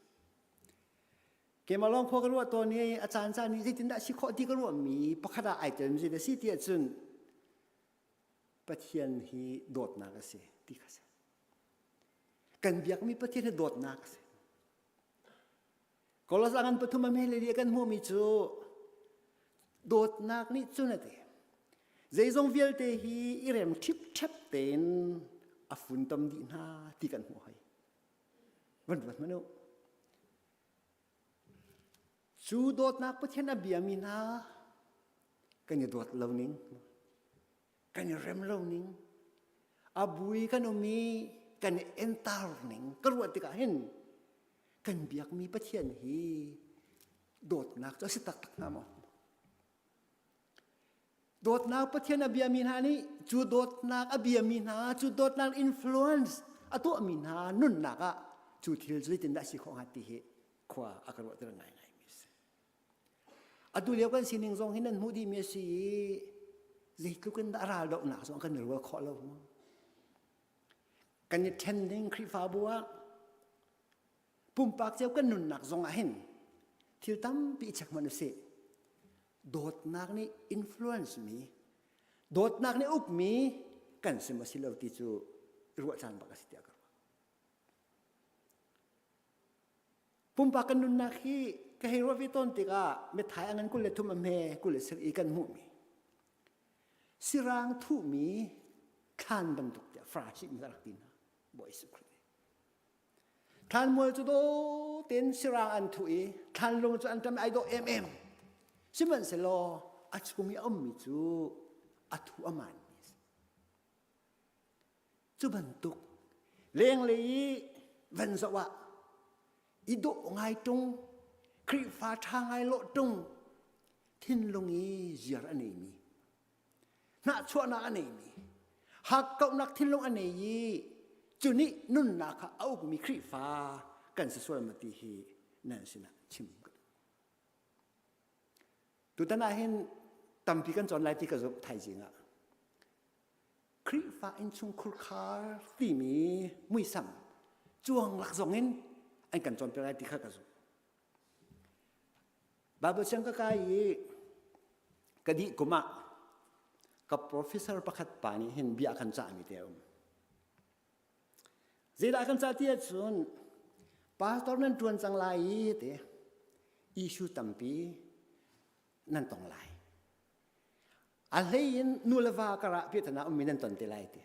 S9: Keimah lawng khua ka ruah tawn i a caan caan i zeitindah si khawh ti ka ruahmi pakhat ah ai telmi zeidah si ti ahcun Pathian hi dawtnak a si ti kha si. Kan biakmi Pathian hi dawtnak a si. Kolos angan pathum a mele kan hmuhmi cu dawtnak nih cun a ti. Zeizong vialte hi i rem ṭhipṭhep tein a funtom dih hna ti kan hmuh hoi. Van ruat hmanh u. Cu dawtnak Pathian a biami hna kan i dawt lo ning, kan i rem lo ning, a bui kan um i kan i entar ning ka ruah tikah hin kan biakmi Pathian hi dawtnak cu a si taktak hnga maw? Dawtnak Pathian a biami hna nih cu dawtnak a biami hna cu dawtnak influence a tuahmi hna nunnak ah cu thil zeitindah a si khawh hnga ti hi khua a ka ruahter ngaingai mi a si. Atu lio kan sining zong hi nan hmuh dihmi a si i zeitluk in dah raldohnak zong kan i rual khawh lo mu. Kan i ṭhen ding Khrihfabu ah pumpak cio kan nunnak zong ah hin thil tampi i check hmanh usih. Dawtnak nih influence mi, dawtnak nih ukmi kan si maw si lo ti cu ruah caan bak a si tiah ka ruah. Pumpak kan nunnak hi ka hei ruah ve tawn tikah mithai a ngan 23 a hme 27 i kan hmuhmi sirang thuhmi thlan bantuk tiah Farasi nih a rak ti hna Bawi Jesuh Khrih Thlanmual cu daw tein sirang an thuh i thlanlung cu an ṭam ai dawh emem. Sihmanhsehlaw a chung i a ummi cu. A thu a maan mi a si. Cu bantuk lenglei i van zoh ah i dawh ngai ṭung, Khrihfa ṭha ngai lawh ṭung, thinlung i ziar a neimi, hnahchuahnak a neimi, hakkauhnak thinlung a nei i cu nih nunnak kha a ukmi Khrihfa kan si sual ma ti hi nan sinah chim ka duh. Tutan ah hin tampi kan cawn lai ti ka zumh thaizing ah. Khrihfa innchungkhur khar timi muisam cuang lak zong in an kan cawnpiak lai ti kha ka zumh. Bible siang ka kai i ka dih kum ah ka professor pakhat pa nih hin bia kan cahmi te a um. Zeidah kan cah ti ahcun pastor nan ṭuan cang lai i te issue tampi nan tong lai. A hlei in nu le va karah piahtana ummi nan ton te lai ti.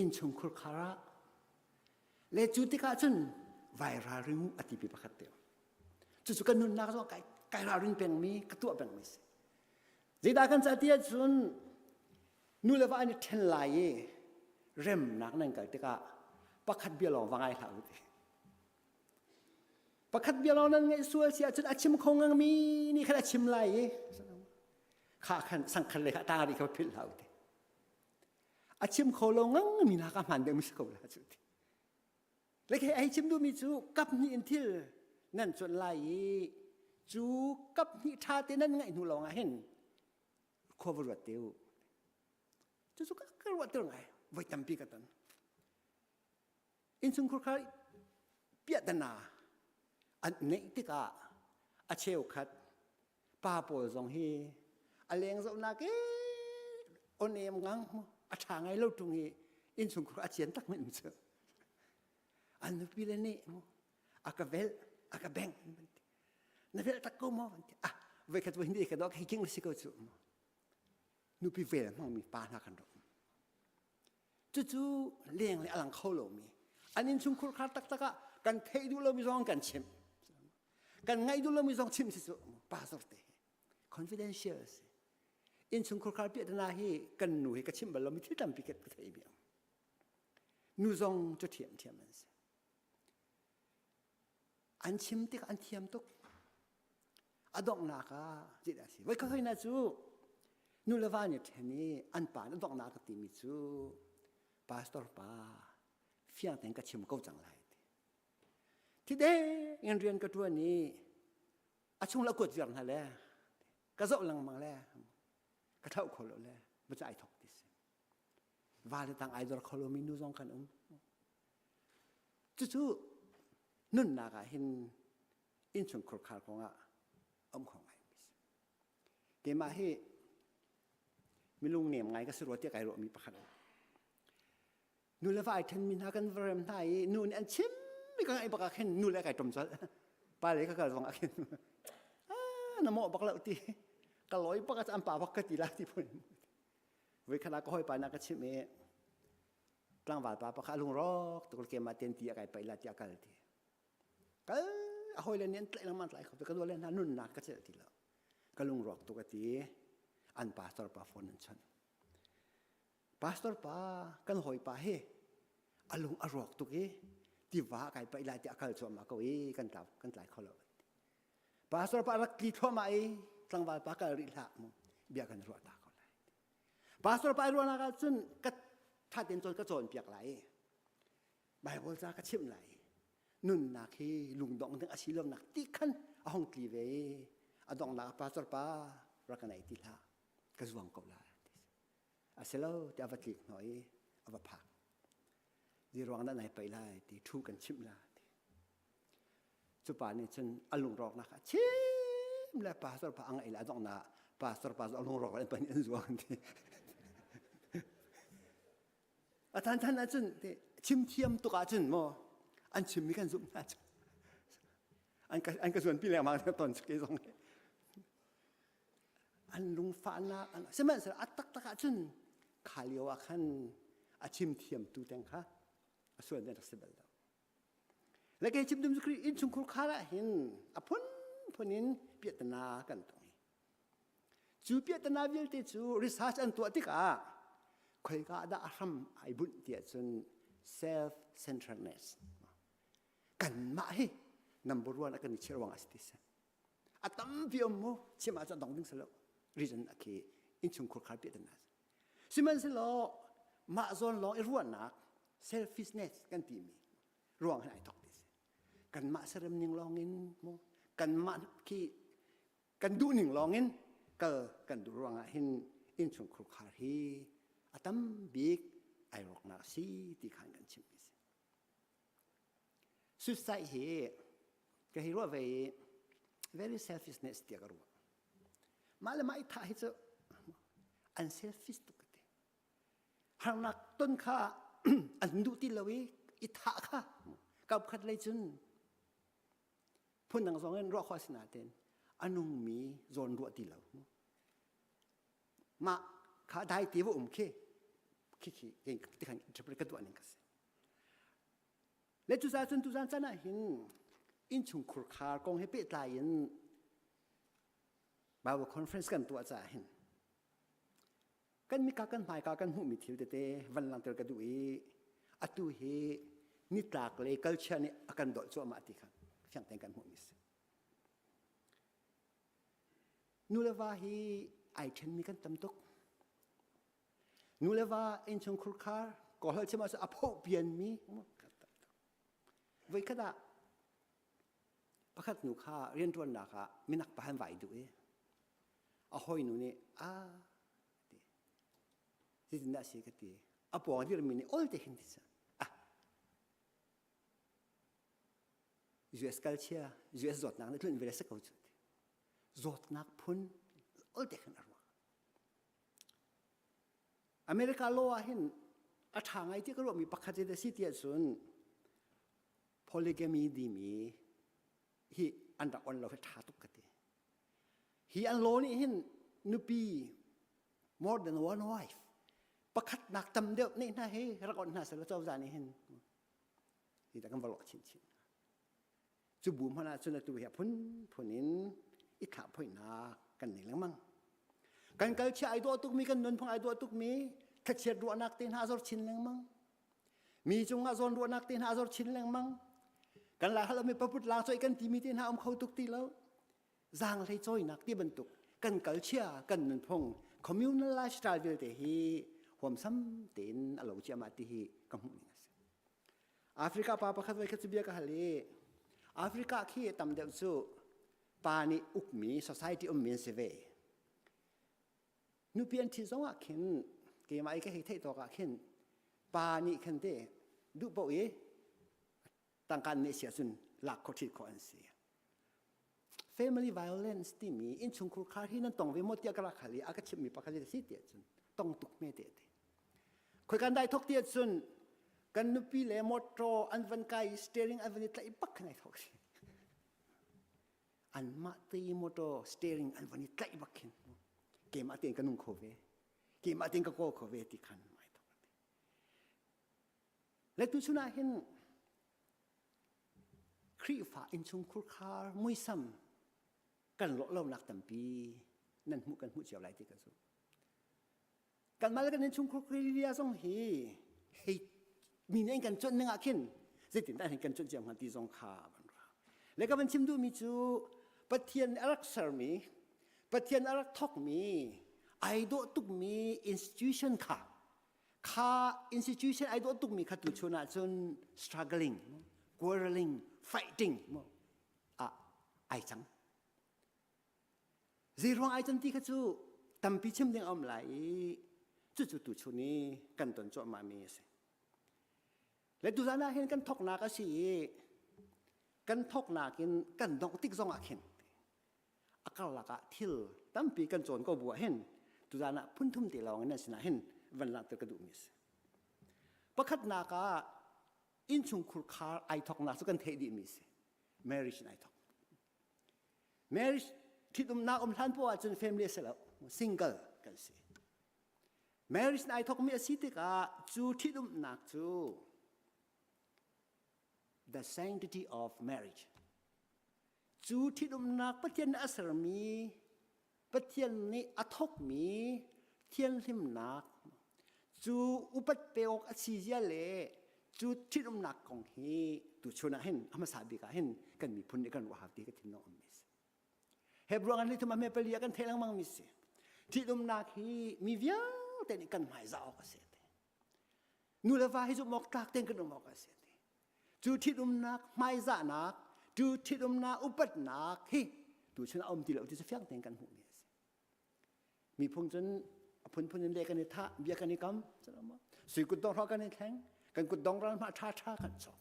S9: Innchungkhur khar ah le cu tikah cun vai ralring a ti pi pakhat te. Cucu kan nunnak zong kai kai ralring pengmi ka tuah pengmi si. Zeidah kan cah ti ahcun nu le va an i ṭhen lai i remnak nan kal tikah pakhat bia lawng va ngai hlah u ti. Pakhat bia lawng nan ngaih sual si ahcun a chim kho ngangmi nih khan a chim lai i kha khan sangkhat le kha ta rih kha philh hlah u ti. A chim kho lo ngangmi hna ka hmaan deuh mi si ko la cu ti. Le khi ai chim duhmi cu kap hnih in thil nan cuanh lai i cu kap hnih ṭha te nan ngaih hnu lawng ah hin khua va ruat te u. Cucu ka ka ruah ter ngai voi tampi ka ton. Innchungkhur kha piahtana an neih tikah a cheukhat pa pawl zong hi a leng zohnak i onem ngang mu a ṭha ngai lo ṭung i innchungkhur a cian tak men cu an nupi le nih mu a ka velh a ka bengh an ti na velh tak ko maw an ti ah voikhat voi hnih ka dawk hei king si ko cu mu nupi vel hmangmi pa hna kan rak um Cucu leng le a lang kho lomi an innchungkhur khar taktak ah kan theih duh lomi zong kan chimh. Kan ngaih duh lomi zong chimh si cu pastor te confidential si. Innchungkhur khar piahtana hi kan nu hi ka chimh bal lomi thil tampi ka theih mi Nu zong cu thiam thiam an si. An chim tik an thiam tuk. A donghnak ah zeidah a si? Voi khat na cu nu le va nih ṭhen i an pa nih a donghnak ka timi cu pastor pa fiang tein ka chim ko cang lai ti. Thi deng in rian ka ṭuan i a chung la kuat viar hna le ka zoh lengmang le ka thlauh kho lo le va ai thok ti si. Va le tang ai dor kho lomi nu zong kan um. Cucu nunnak ah hin innchungkhur khar kongah um kho ngai mi si. Keimah hi milung nem ngai ka si rua tiah kai ruahmi pakhat. Nu le va ai ṭhenmi hna kan va rem hna i nu nih an chim mi ka ngaih bak ah khin nu le kai ṭom colh. Pa le ka kal zong ah khin ah na mawh bak lo ti ka lawi bak ah an pa bak ka ti la ti phun. Voi khat ah ka hawipa na ka chimh i tlangval pa pakhat a lungrawk tuk keimah ten ti a kai paih la tiah kal ti. Kal a hawile nih an tlaih lengmang tlai kho ka dawle hna nunnak ka celh ti lo. Ka lungrawk tuk a ti. An pastor pa phone an chawnh. Pastor pa kan hawipa hi a lung a rawk tuk i tiva kai paih lai tiah a kal cuahmah ko i kan tlau kan tlai kho lo. Pastor pa rak tli thluahmah i tlangval pa kal rih hlah mu bia kan ruah ta ko lai. Pastor pa ruahnak ah cun ka ṭha tein cawn ka cawnpiak lai i Bible ca ka chimh lai. Nunnak hi lungdong ding a si lonak ti khan a hung tli ve i a donghnak ah pastor pa rak ka nei ti hlah ka zuang ko lai ti a si lo tiah a va tlik hnawh i a va phak. Di ruang dah nai paih lai ti thu kan chimh la ti. Cu pa nih cun a lungrawknak a chim le pastor pa a ngaih le a donghnak pastor pa cu a lungrawk le an an zuang ti. A than than ahcun chim thiam tuk ahcun maw an chimmi kan zumh hna cu. An ka an ka zuanpi lengmang ton cu kei zong. An lungfahnak an sihmanhsehlaw a taktak ahcun kha lio ah khan a chim thiamtu teng kha a sual rak si bal lo. Le kei chim dum cu Khrih innchungkhur khar ah hin a phunphun in piahtana kan tong i. Cu piahtana vialte cu research an tuah tikah khoika dah a hram ai bunh tiah cun self-centeredness. Kanmah hi number one a kan i chiah ruangah a si ti si. A tampi um mu chim ahcun dong ding si lo. Reason a khi innchungkhur khar piahtana. Sihmanhsehlaw mah zawn lawng i ruahnak selfishness kan timi ruang hin ai thok ti si. Kanmah serem ning lawng in mu kanmah khi kan duh ning lawng in kal kan duh ruangah hin innchungkhur khar hi a tam bik ai rawknak si ti khan kan chim mi si. Suicide hi ka hi ruah ve i very selfishness tiah ka ruah. Mah le mah i thah hi cu an selfish tuk ka ti. Harnak ton kha an duh ti lo i i thah kha kap khat lei cun phundang zong in ruah khawh a si nain a nungmi zawn ruah ti lo. Mah kha dai ti va um khi khi khi ti khan interpret ka tuah ning ka si. Le cucaah cun tuzan chan ah hin innchungkhur khar kong he pehtlai in Bible conference kan tuah caah hin kan mika kan hmaika kan hmuhmi thil tete van langhter ka duh i atu hi nitlak lei culture nih a kan dolh cuahmah ti kha fiang tein kan hmuhmi si. Nu le va hi ai ṭhenmi kan tam tuk. Nu le va innchungkhur khar kawlhal chim ahcun a phoh pianmi kan tam tuk. Voikhat ah pakhat nu kha rianṭuannak ah minak pa han vai duh i a hawinu nih a ti zeitindah a si ka ti a pawng dirmi nih ol te khin ti ah US kal chia US zawtnak nih tlun ve se ko cu zawtnak phun ol te khin a ruah America law ah hin a ṭha ngai ti ka ruahmi pakhat a si tiah cun polygamy timi hi an rak on lo hi ṭha tuk ka ti. Hi an law nih hin nupi more than one wife pakhat nak tam deuh neih hna hi rak on hna selaw cozah nih hin hi ta kan va lawh chinchin. Cu bu hmanh ah cun atu hi a phunphun in i thlahphoihnak kan nei lengmang. Kan kalchia ai dawh tukmi, kan nunphung ai dawh tukmi, thlachiat ruahnak te hna a zor chin lengmang. Mi cungah zawn ruahnak te hna a zor chin lengmang. Kan lai hal mi paput lang choi kan timi te hna um kho tuk ti lo. Zaanghlei cawinak ti bantuk kan kalchia kan nunphung communal lifestyle vialte hi huamsam tein a lo ciahmah ti hi ka hmuh ning a si. Africa pa pakhat voi khat cu bia ka hal i Africa khi tam deuh cu pa nih ukmi society ummi an si ve. Nupi an ṭhit zong ah khin keimah i ka hei theih tawk ah khin pa nih khan te duh paoh i tangka an neih si ahcun lak khawh ṭhit khawh an si. Family violence timi innchungkhur khar hi nan tong ve maw tiah ka rak hal i a ka chimhmi pakhat a si tiah cun tong tuk hme te ti. Khoi kan dai thok tiah cun kan nupi le motor an van kai i steering an van i tlaih bak khan ai thok si. Anmah te motor steering an van i tlaih bak khin keimah tein ka nung kho ve keimah tein ka kawl kho ve ti khan ai thok. Le tu chun ah hin Khrihfa innchungkhur khar muisam kan lawh lonak tampi nan hmuh kan hmuh cio lai ti ka zumh. Kanmah le kan innchungkhur Krilia zong hi hei mi nih an kan cuanh ning ah khin zeitindah hin kan cuanh cio hnga ti zong kha van ra. Le ka van chim duhmi cu Pathian a rak sermi Pathian a rak thawkmi ai dawh tukmi institution kha kha institution ai dawh tukmi kha tuchun ahcun struggling quarreling fighting ah ai cang zeiruang ai can ti kha cu tampi chim ding a um lai i cucu tuchun i kan ton cuahmah mi a si le tuzan ah hin kan thoknak a si i kan thoknak in kan dongh tik zong ah khin a karlak ah thil tampi kan cawn ko bu ah hin tuzan ah phunthum te lawng in nan sinah hin van langhter ka duhmi a si. Pakhatnak ah innchungkhur khar ai thoknak cu kan theih dihmi a si. Marriage in ai thok. Marriage ṭhitumnak um hlan poah ahcun family a si lo, single kan si. Marriage in ai thokmi a si tikah cu ṭhitumnak cu the sanctity of marriage Cu ṭhitumnak Pathian nih a sermi Pathian nih a thawkmi thianhlimnak cu upat pe awk a si zia le cu ṭhitumnak kong hi tuchun ah hin a hmasa bik ah hin kan miphun nih kan ruah hau ti ka thinlung um mi si. Hebrew an lithum a hme pali ah kan theih lengmang mi si. Ṭhitumnak hi mi vialte nih kan hmaizah awk a si. Nu le va hi zumh awk tlak tein kan um awk a si. Cu ṭhitumnak hmaizahnak, cu ṭhitumnak upatnak hi tuchun a um ti lo ti cu fiang tein kan hmuhmi a si. Miphung cun a phunphun in le kan i thah, bia kan i kam, sui kutdong hrawh kan i thleng, kan kutdong ral hmah ṭha ṭha kan cawk.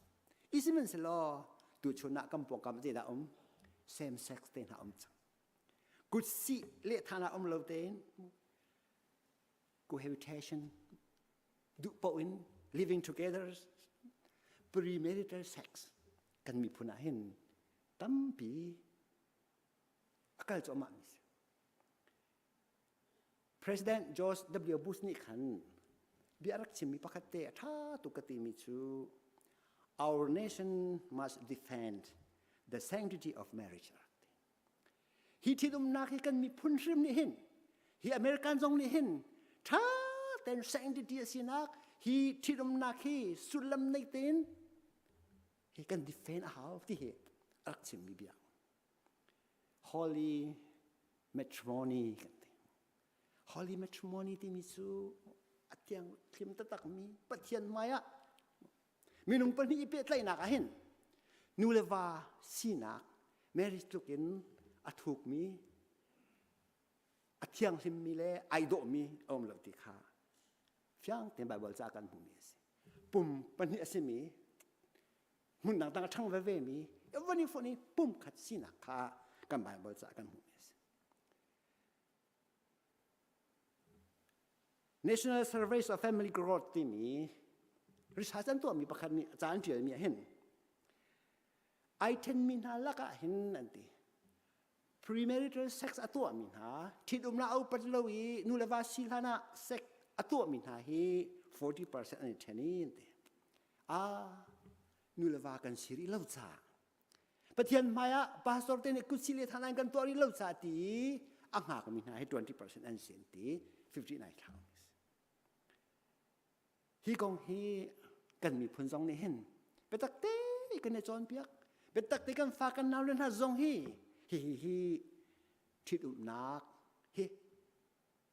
S9: I sihmanhsehlaw tuchun ah kan pawngkam zeidah um? Same sex te hna um cang. Kutsih lehthah ah um lo tein cohabitation duh paoh in living together premarital sex kan miphun ah hin tampi a kal cuahmah mi si. President George W. Bush nih khan bia rak chimmi pakhat te a ṭha tuk ka timi cu our nation must defend the sanctity of marriage a rak ti. Hi ṭhitumnak hi kan miphun hrim nih hin hi American zong nih hin ṭha tein sanctity a sinak hi ṭhitumnak hi sullam nei tein hi kan defend a hau ti hi a rak chimmi bia. Holy matrimony kan ti. Holy matrimony timi cu a thiang thlim taktakmi Pathian hmai ah minung pahnih i pehtlaihnak ah hin nu le va sinak marriage tluk in a thukmi a thianghlimmi le ai dawhmi a um lo ti kha fiang tein Bible ca kan hmuhmi a si. Pum pahnih a simi hmun dangdang a ṭhang veve mi van i fonh i pumkhat sinak kha kan Bible ca kan hmuhmi a si. National Surveys of Family Growth timi research an tuahmi pakhat nih ca an ṭialmi ah hin ai ṭhenmi hna lakah hin an ti premarital sex a tuahmi hna ṭhitumnak a upat lo i nu le va si hlan ah sex a tuahmi hna hi 40% an i ṭhen i an ti ah nu le va kan si rih lo caah Pathian hmai ah pastor te nih kutsi le than kan tuah rih lo ca ti a hngakmi hna hi 20% an si an ti 59 thla hi kong hi kan miphun zong nih hin biatak te kan i cawnpiak biatak te kan fa kan nau le hna zong hi hi hi hi ṭhitumnak hi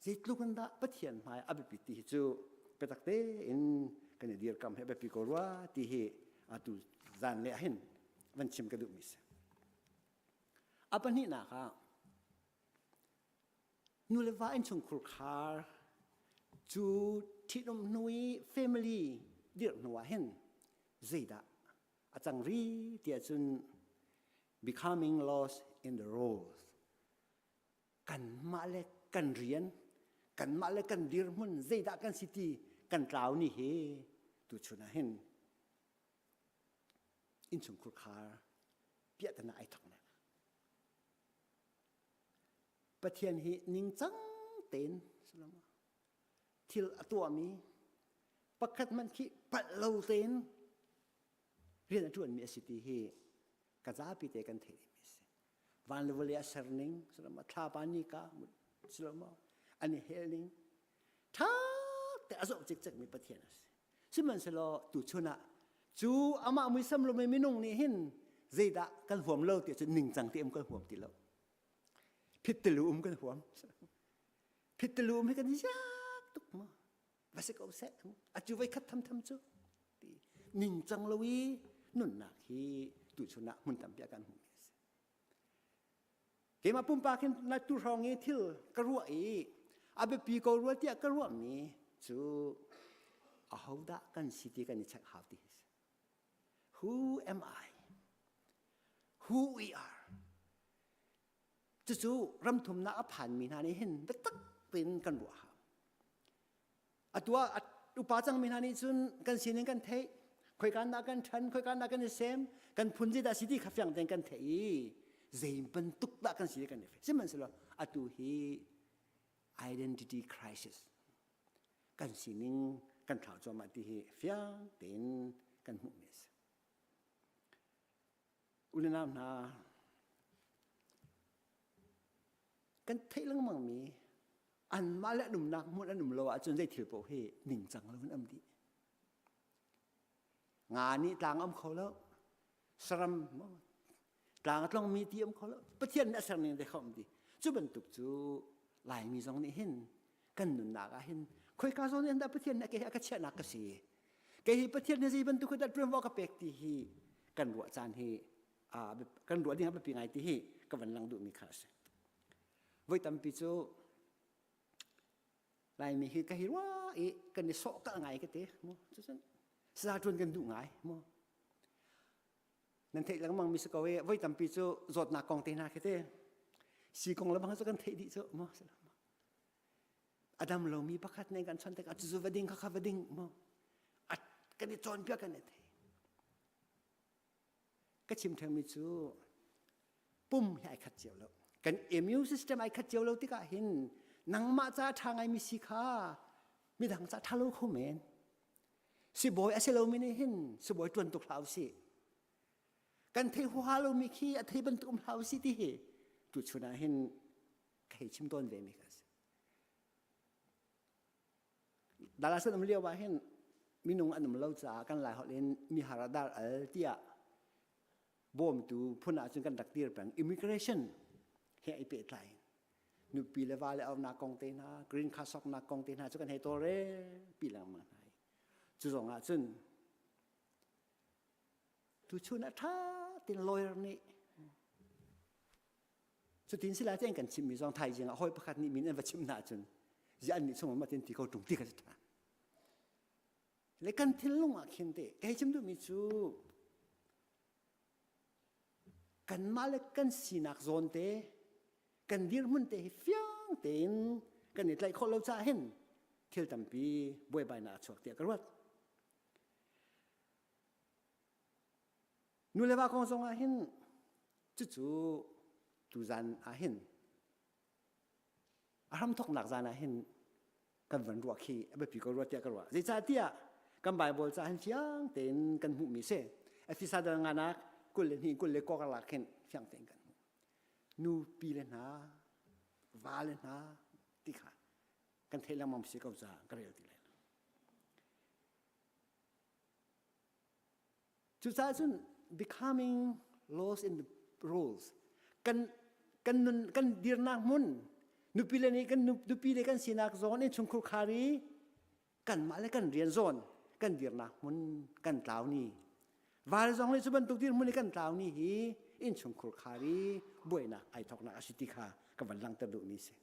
S9: zeitluk in dah Pathian hmai a biapit ti hi cu biatak tein kan i dirkam hi a biapi ko rua ti hi atu zan le ah hin van chim ka duhmi si. A pahnihnak ah nu le va innchungkhur khar cu ṭhitum hnu i family dirh hnu ah hin zeidah a cang ri tiah cun becoming lost in the roles kanmah le kan rian kanmah le kan dirhmun zeidah kan si ti kan tlau ni hi tuchun ah hin innchungkhur khar piahtana ai thok nek Pathian hi ningcang tein thil a tuahmi pakhat hmanh khi palh lo tein rian a ṭuanmi a si ti hi ka zapi te kan theih dingmi a si. Van le vawlei a ser ning, thlapa nika, an i hel ning, ṭha te a zoh cikcekmi Pathian a si. Sihmanhsehlaw tuchun ah cu amah muisam lomi minung nih hin zeidah kan huam lo ti cun ningcang te um kan huam ti lo. Phit tilu um kan huam. Phit tilu um hi kan ziak tuk ma. Va si ko seh. Atu voi khat tham tham cu. Ti ningcang lo i nunnak hi tuchun ah hmun tampi ah kan hmuhmi a si. Keimah pumpak hin na tu hrawng i thil ka ruah i a biapi ko rua tiah ka ruahmi cu ahodah kan si ti kan i check hau ti hi si. Who am I? Who we are? Cucu ramthumnak a phanmi hna nih hin biatak tein kan ruah hau. Atu ah upa cangmi hna nih cun kan sining kan theih, khoika dah kan ṭhan, khoika dah kan i sem, kan phun zeidah si ti kha fiang tein kan theih i zei bantuk dah kan si kan i fe. Sihmanhsehlaw atu hi identity crisis kan sining kan thlau cuahmah ti hi fiang tein kan hmuhmi a si. Unau hna, Kan theih lengmang mi anmah le an umnak hmun an um lo ahcun zei thil paoh hi ningcang lo in um dih. Nga nih tlang um kho lo, saram tlang a tlongmi ti um kho lo. Pathian nih a ser ning te kha um dih. Cu bantuk cu Laimi zong nih hin kan nunnak ah hin khoika zawn in dah Pathian nih kei hi a ka chiahnak ka si. Kei hi Pathian nih zei bantuk dah ṭuanvo ka pek ti hi kan ruah caan hi kan ruah ding a biapi ngai ti hi ka van lang duhmi kha a si. Voi tampi cu Laimi hi ka hi rua i kan i sawh kalh ngai ka ti mu cucun saza ṭuan kan duh ngai mu nan theih lengmang mi si ko i voi tampi cu zawtnak kong te hna khi te si kong le bang cu kan theih dih cu mu a dam lomi pakhat nih kan chawnh tikah cucu va ding kha kha va ding mu kan i cawnpiak kan i thei Ka chim thengmi cu pum hi ai khat cio lo. Kan immune system ai khat cio lo tikah hin nangmah ca ṭha ngaimi si kha midang ca ṭha lo kho men. Sibawi a si lomi nih hin sibawi ṭuan tuk hlah usih. Kan thei huaha lomi khi a thei bantuk um hlah usih ti hi tuchun ah hin ka hei chim tawn ve mi ka si. Dallas an um lio ah hin minung an um lo caah kan Lai holh in mihar ah dar al tiah bawmtu phun ah cun kan rak dir peng. Immigration he ai pehtlai. Nupi le va le aunak kong te hna, green card soknak kong te hna cu kan hei tawlrel pi lengmang hna. Cu zong ah cun tuchun ah ṭha tein lawyer nih Cutin sila te kan chimmi zong thaizing ah hawi pakhat nih min an va chim hna ahcun ziah an nih chung ma tin ti ko ṭung ti kha si ṭha. Le kan thinlung ah khin te ka hei chim duhmi cu kanmah le kan sinak zawn te kan dirhmun te hi fiang tein kan i tlaih khawh lo caah hin thil tampi buaibainak a chuak tiah ka ruat. Nu le va kong zong ah hin cucu tuzan ah hin a hramthawknak zan ah hin kan van ruah khi a biapi ko rua tiah ka ruah. Zeicahtiah kan Bible ca hin fiang tein kan hmuhmi si. Efesa dal nganak 22 21 karlak khin fiang tein kan hmuh. Nupi le hna, va le hna ti kha kan theih lengmang si ko caah ka rel ti lai lo. Cucaah cun becoming lost in the rules kan kan nun kan dirnak hmun nupi le nih kan nupi le kan sinak zawn in chungkhur khar i kanmah le kan rian zawn kan dirnak hmun kan tlau ni val zong nih cu bantuk dirhmun i kan tlau ni hi innchungkhur khar i buainak ai thoknak a si ti kha ka van langhter duhmi si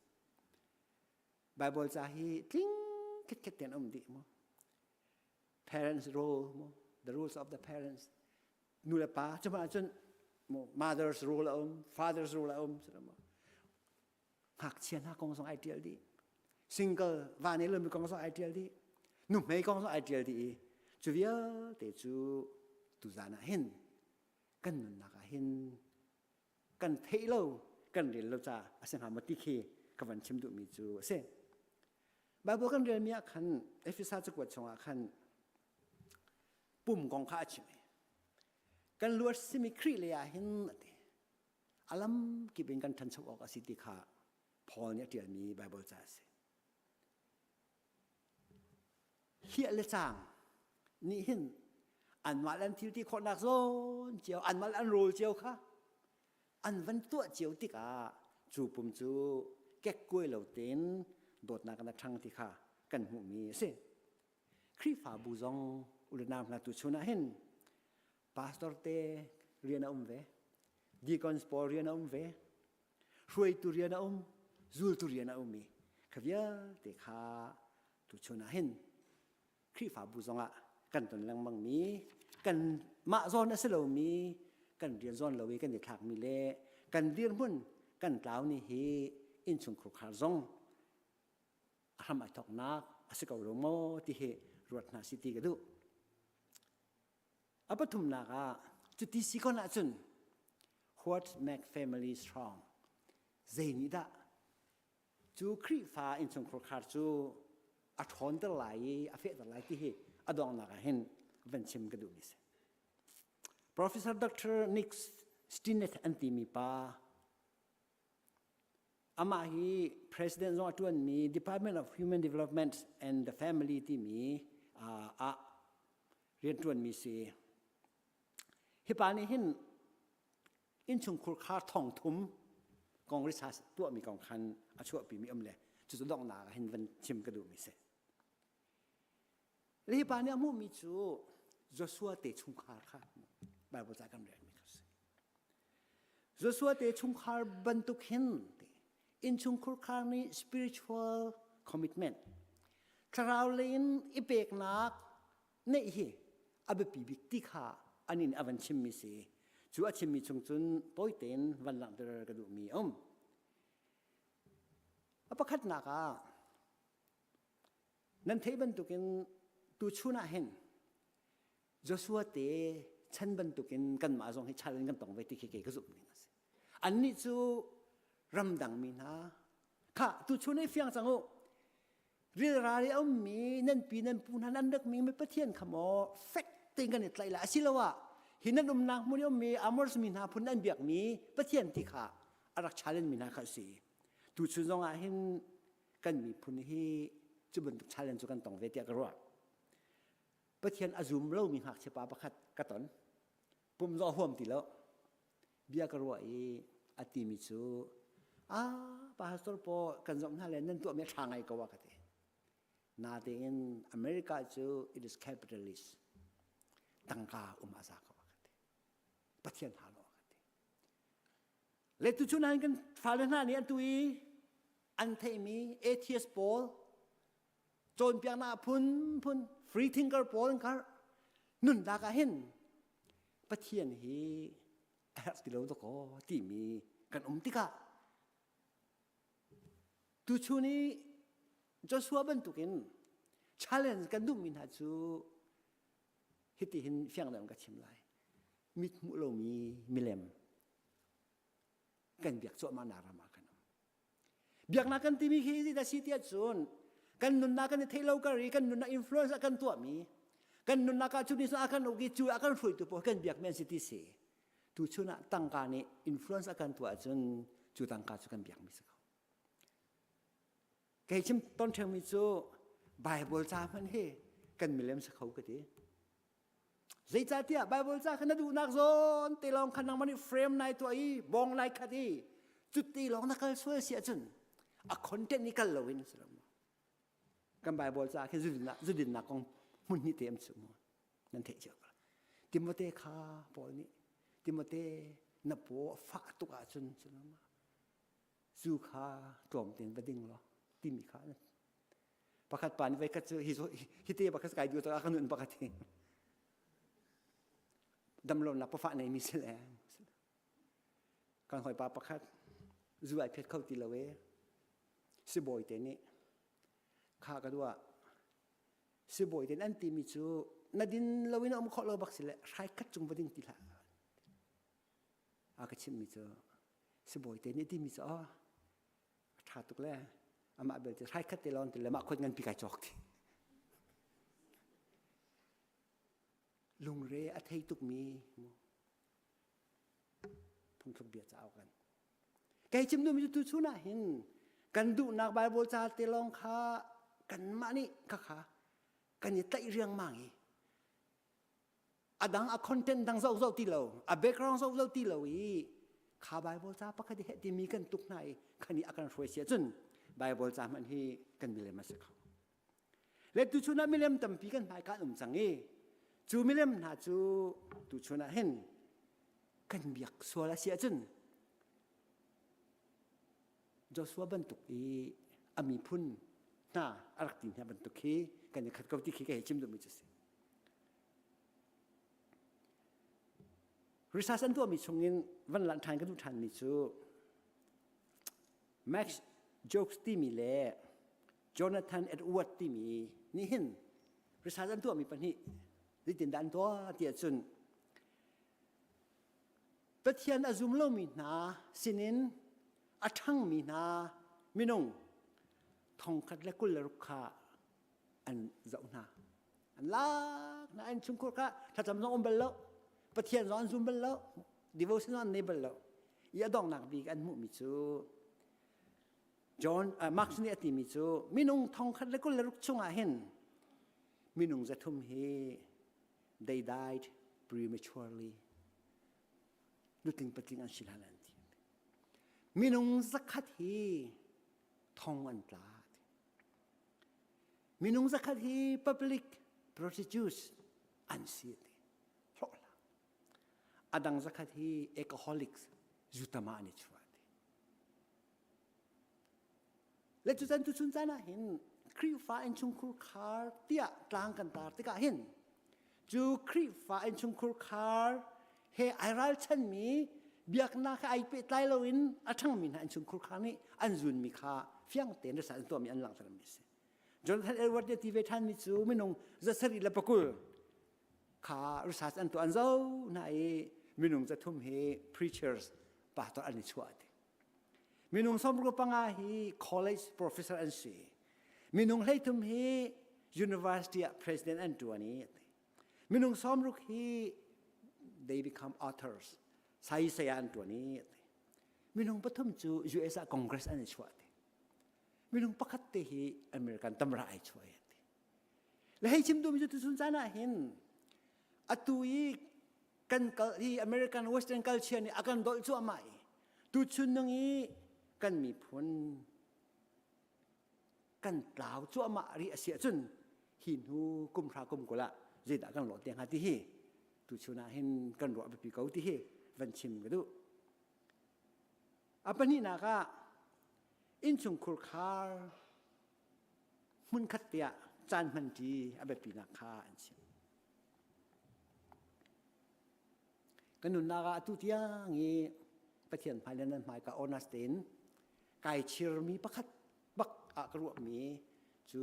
S9: Bible ca hi tling khetkhet ten um dih mu parents role mu the rules of the parents nu le pa cu ma cun mother's role a um father's role a um ngakchia hna kong zong ai tial dih single va nei lomi kong zong ai tial dih nuhmei kong zong ai tial dih i cu vialte cu tuzan ah hin kan nunnak ah hin kan theih lo kan rel lo ca a si hnga maw ti khi ka van chim duhmi cu a si Bible kan relmi ah khan Efesa cakuat chungah khan pum kong kha a chim i kan luat simi Khrih lei ah hin a ti a lam kip in kan ṭhancho awk a si ti kha Paul nih a ṭialmi Bible ca a si hliah le caang nih hin anmah le an thil ti khawhnak zawn cio anmah le an rawl cio kha an van tuah cio tikah cu pum cu kekkuai lo tein dawtnak in a ṭhang ti kha kan hmuhmi a si. Khrihfabu zong ulenau hna tu chun ah hin pastor te rian a um ve, deacons pawl rian a um ve, hruaitu rian a um, zultu rian a um i kha vialte kha tuchun ah hin Khrihfabu zongah kan ton lengmang mi kan mah zawn a si lomi kan rian zawn lo i kan i thlakmi le kan dirhmun kan tlau ni hi innchungkhur khar zong a hram ai thoknak a si ko lo maw ti hi ruat hna si ti ka duh. A pathumnak ah cuti si kon ahcun what make family strong zei nih dah cu Khrihfa innchungkhar khar cu a ṭhawnter lai i a fehter lai ti hi a donghnak ah hin van chim ka duhmi si. Professor Dr. Nick Stinnett an timi pa. Amah hi president zong a ṭuanmi Department of Human Development and the Family timi ah rianṭuanmi si. Hi pa nih hin innchungkhur khar thong thum kong research tuahmi kong khan a chuahpimi um le cucu donghnak ah hin van chim ka duhmi si. Le hi pa nih a hmuhmi cu Joshua te chungkhar kha Bible ca kan relmi kha si. Joshua te chungkhar bantuk hin innchungkhur khar nih spiritual commitment thlarau lei in i peknak neih hi a biapi bik ti kha an in a van chimmi si. Cu a chimmi chung cun tawi tein van langhter ka duhmi a um. A pakhatnak ah nan theih bantukin tuchun ah hin Joshua te chan bantukin kanmah zong hi challenge kan tong ve ti khi kei ka zumh ning a si. Annih cu ramdang mi hna kha tuchun i fiang cang u rilral i a ummi nan pi nan pu hna nan rak mi Pathian kha maw fek tein kan i tlaih lai asiloah hi nan umnak hmun i ummi Amors mi hna phun an biakmi Pathian ti kha a rak challenge mi hna kha a si. Tuchun zong ah hin kan miphun hi cu bantuk challenge cu kan tong ve tiah ka ruah. Pathian a zum lomi ngakchia pa pakhat ka ton. Pum zong a huam ti lo. Bia ka ruah i a timi cu ah pastor paw kan zomh hna le nan tuahmi a ṭha ngai ko a ka ti. Natein America cu it is capitalist. Tangka um a za ko a ka ti. Pathian ha lo a ka ti. Le tuchun ah kan fale hna nih an tu i an theihmi atheist pawl cawnpiaknak phunphun free thinker pawl an karh nunnak ah hin Pathian hi a herh ti lo dakaw timi kan um tikah tuchun i Joshua bantukin challenge kan duhmi hna cu hiti hin fiang deuh in ka chim lai mit hmuh lomi milem kan biak cuahmah nak ram ah kan um biaknak kan timi khi zeidah si tiah cun kan nunnak kan i theih lo kar i kan nunnak influence a kan tuahmi kan nunnak ah cu ni a kan uk i cu a kan hruaitu pawl kan biakmi an si ti si tu chun ah tangka nih influence a kan tuah ahcun cu tangka cu kan biakmi si ko kei chim ton ṭhengmi cu Bible ca hmanh hi kan milem si kho ka ti Zeicahtiah Bible ca kha na duhnak zawn te lawng kha nangmah nih frame nai tuah i bong lai khat i cuti lawng na kal sual si ahcun a content i kal loin si lo kan Bible ca khi zudinnak zudinnak kong hmun hnih te am chu mu nan theih cio ko Timote kha Paul nih Timote na paw a fah tuk ahcun zu kha tlawm tein va ding law timi kha pakhat pa nih voikhat cu hi hi te pakhat kai duh a ka nun pakhat hi damlonak pafah nei mi si le kan hawipa pakhat zu ai phet kho ti lo e sibawi te nih kha ka dua sibawi te an ti mi cu na din lo in um khawh lo bak si le hrai khat cung va ding ti hlah a ka chimh mi cu sibawi te nih ti mi cu a ṭha tuk le amah belte hrai khat te lawng ti le mah khot ngan pi kai cawk ti lungre a thei tuk mi phungthluk bia cauk kan kei chim duhmi cu tu chun ah hin kan duhnak Bible ca te lawng kha kanmah nih kha kha kan i tlaih riangmang i a dang a content dang zoh zoh ti lo a background zoh zoh ti lo i kha Bible ca pakhat he timi kan tuk hna i khani a kan hruai sia cun Bible ca hmanh hi kan milem a si kho le tuchun ah milem tampi kan hmai kan um cang i cu milem hna cu tuchun ah hin kan biak sual a si ahcun Joshua bantuk i a miphun hna a rak ti hna bantuk khi kan i khat ko ti khi ka hei chim duhmi cu si. Research an tuahmi chungin van lanh ṭhan ka duh ṭhanmi cu Max Jokes timi le Jonathan Edward timi nih hin research an tuahmi pahnih zeitindah an tuah ti ahcun Pathian a zum lomi hna sinin a ṭhangmi hna minung thongkhat le 26 kha an zoh hna. An lak hna an chungkhur kha thlacam zong um bal lo, Pathian zong an zum bal lo, devotion zong an nei bal lo. I a donghnak bik an hmuhmi cu. John uh, Marx nih a timi cu minung thongkhat le 26 chungah hin minung 300 hi they died prematurely nutling patling an si hlan an thi minung 100 hi thong an tla minung 100 hi public prostitutes an si ti hlawhhlang adang 100 hi alcoholics zutama an i chuah ti Le cucan tuchun caan ah hin Khrihfa innchungkhur khar tiah tlang kan tar tikah hin cu Khrihfa innchungkhur khar he ai ralchanmi biaknak he ai pehtlai loin a ṭhangmi hna innchungkhur khar nih an zunmi kha fiang tein research an tuahmi an langhtermi a si. Jonathan Edwards nih a ti ve ṭhanmi cu minung 720 kha research an tuah an zoh hna i minung 300 hi preachers pastor an i chuah ti. Minung 65 hi college professor an si. Minung 33 hi university ah president an ṭuan i minung 60 hi they become authors sai saya an ṭuan i minung pathum cu US ah Congress an i chuah ti. Minung pakhat te hi American tamra ai chuah i ti. Le hei chim duhmi cu tuchun caan ah hin atu i kan kal hi American Western culture nih a kan dolh cuahmah i tuchun nung i kan miphun kan tlau cuahmah rih a si ahcun hi hnu kum hra kum kul ah zeidah kan lawh te hnga ti hi tuchun ah hin kan ruah biapi ko ti hi van chim ka duh. A pahnihnak ah innchungkhur khar hmunkhat te ah caan hmanṭi a biapinak kha an chim. Kan nunnak ah atu tiang i Pathian hmai le nan hmaika honest tein kai chirmi pakhat bak ah ka ruahmi cu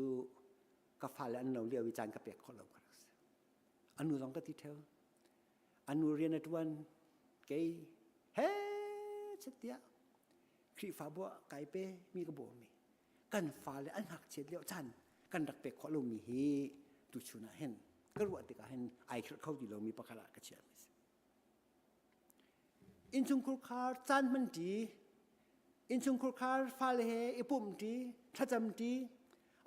S9: ka fale an no lio i caan ka pek khawh lo ka rak si. Anu zong ka ti theo. Anu rian a ṭuan kei he chet tiah Khrihfabu ah kai pe mi ka bawmi kan fale an ngakchiat lio caan kan rak pek khawh lomi hi tuchun ah hin ka ruah tikah hin ai khirh kho ti lomi pakhat ah ka chiahmi si. Innchungkhur khar caan hman ṭi, innchungkhur khar fale he i pumh ṭi, thlacam ṭi,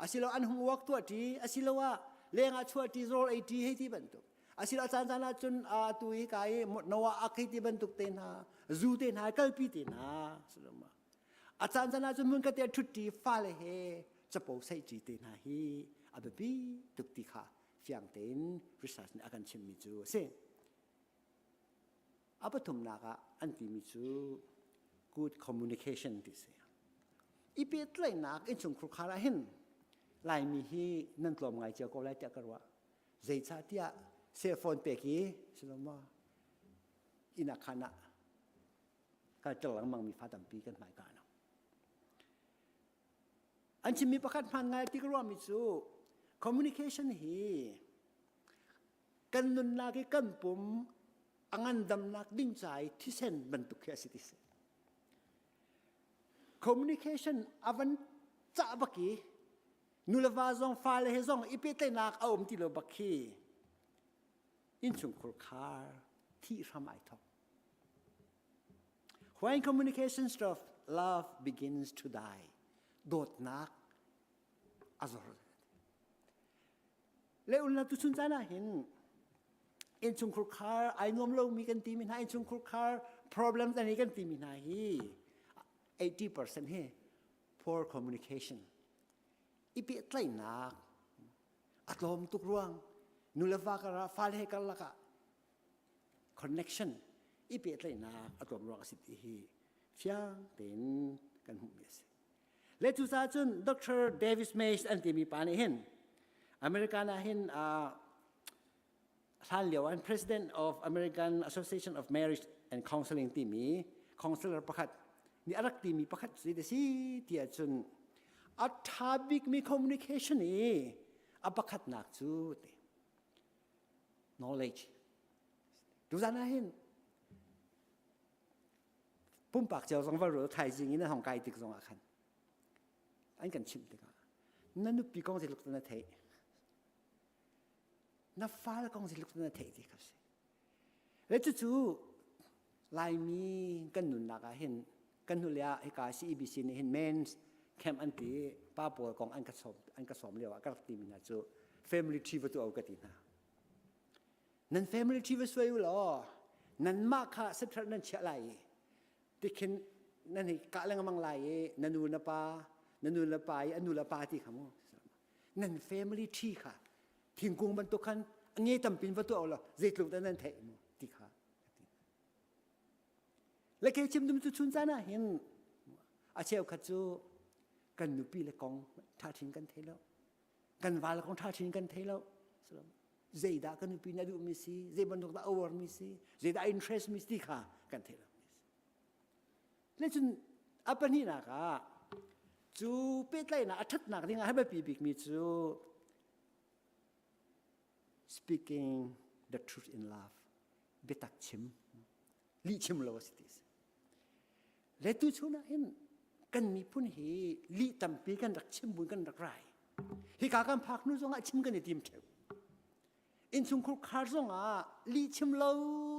S9: asilo an hung uak tuah ṭi, asiloah leng ah chuah ṭi, rawl ei ṭi hei ti bantuk. Asilo caan caan ah cun atu hi ka i Noah ak hei ti bantuk te hna, zu te hna, kalpi te hna, A caan caan ahcun hmun khat te ṭhutṭi fale he capo saihṭi te hna hi a biapi tuk ti kha fiang tein research nih a kan chimmi cu a si. A pathumnak ah an timi cu good communication ti si. I pehtlaihnak innchungkhur khar ah hin Laimi hi nan tlawm ngai cio ko lai tiah ka ruah. Zeicahtiah cell phone pek i siloma inn ah khan ah kalter lengmang mi fa tampi kan hmaika no. An chimmi pakhat hmaan ngai ti ka ruahmi cu communication hi kan nunnak i kan pum a ngandamnak ding ca i thisen bantuk khi a si ti si. Communication a van cah bak i nuleva zong fale he zong i pehtlaihnak a um ti lo bak khi innchungkhur khar thih hram ai thok. When communication stops, love begins to die. Dawtnak a zor. Le ulna tu chun caan ah hin innchungkhur khar ai nuam lomi kan timi hna innchungkhur khar problems ani kan timi hna hi 80% hi poor communication i pehtlaihnak a tlawm tuk ruang nu le va karah fale he karlak ah connection i pehtlaihnak a tlawm ruang a si ti hi fiang tein kan hmuhmi a si. Le cucaah cun Dr. Davis Mays an timi pa nih hin American ah hin uh, hlan lio an President of American Association of Marriage and Counseling timi counselor pakhat nih a rak timi pakhat si te si tiah cun a ṭha bikmi communication i a pakhatnak cu ti knowledge tuzan ah hin pumpak cio zong va rul thaizing in hong kai tik zong ah khan an kan chimh tikah na nupi kong zeitluk na theih na fale kong zeitluk na theih ti kha si le cucu Laimi kan nunnak ah hin kan hnulei ah hika CEBC nih hin men's Camp an ti pa pawl kong an ka sawm an ka sawm lio ah ka rak timi hna cu family tree va tuah u ka ti hna. Nan family tree va suai u law nanmah kha central nan chiah lai i tikhin nan hi kah lengmang lai i na nu na pa na nu le pa i a nu le pa ti kha mu nan family tree kha thingkung bantuk khan a nge tampin va tuah u law zeitluk dah nan theih mu ti kha Le kei chim dum cu chun caan ah hin a cheukhat cu kan nupi le kong ṭha chin kan thei lo. Kan va le kong ṭha chin kan thei lo. Zeidah kan nupi nih a duhmi si, zei bantuk dah a uarmi si, zeidah a interest mi si ti kha kan thei lo. Le cun a pahnihnak ah cu pehtlaihnak a ṭhatnak ding ah a biapi bikmi cu speaking the truth in love biatak chim lih chim lo a si ti si le tu chun ah hin kan miphun hi lih tampi kan rak chim buin kan rak rai hika kan phak hnu zongah chim kan i tim theu innchungkhur khar zongah lih chim lo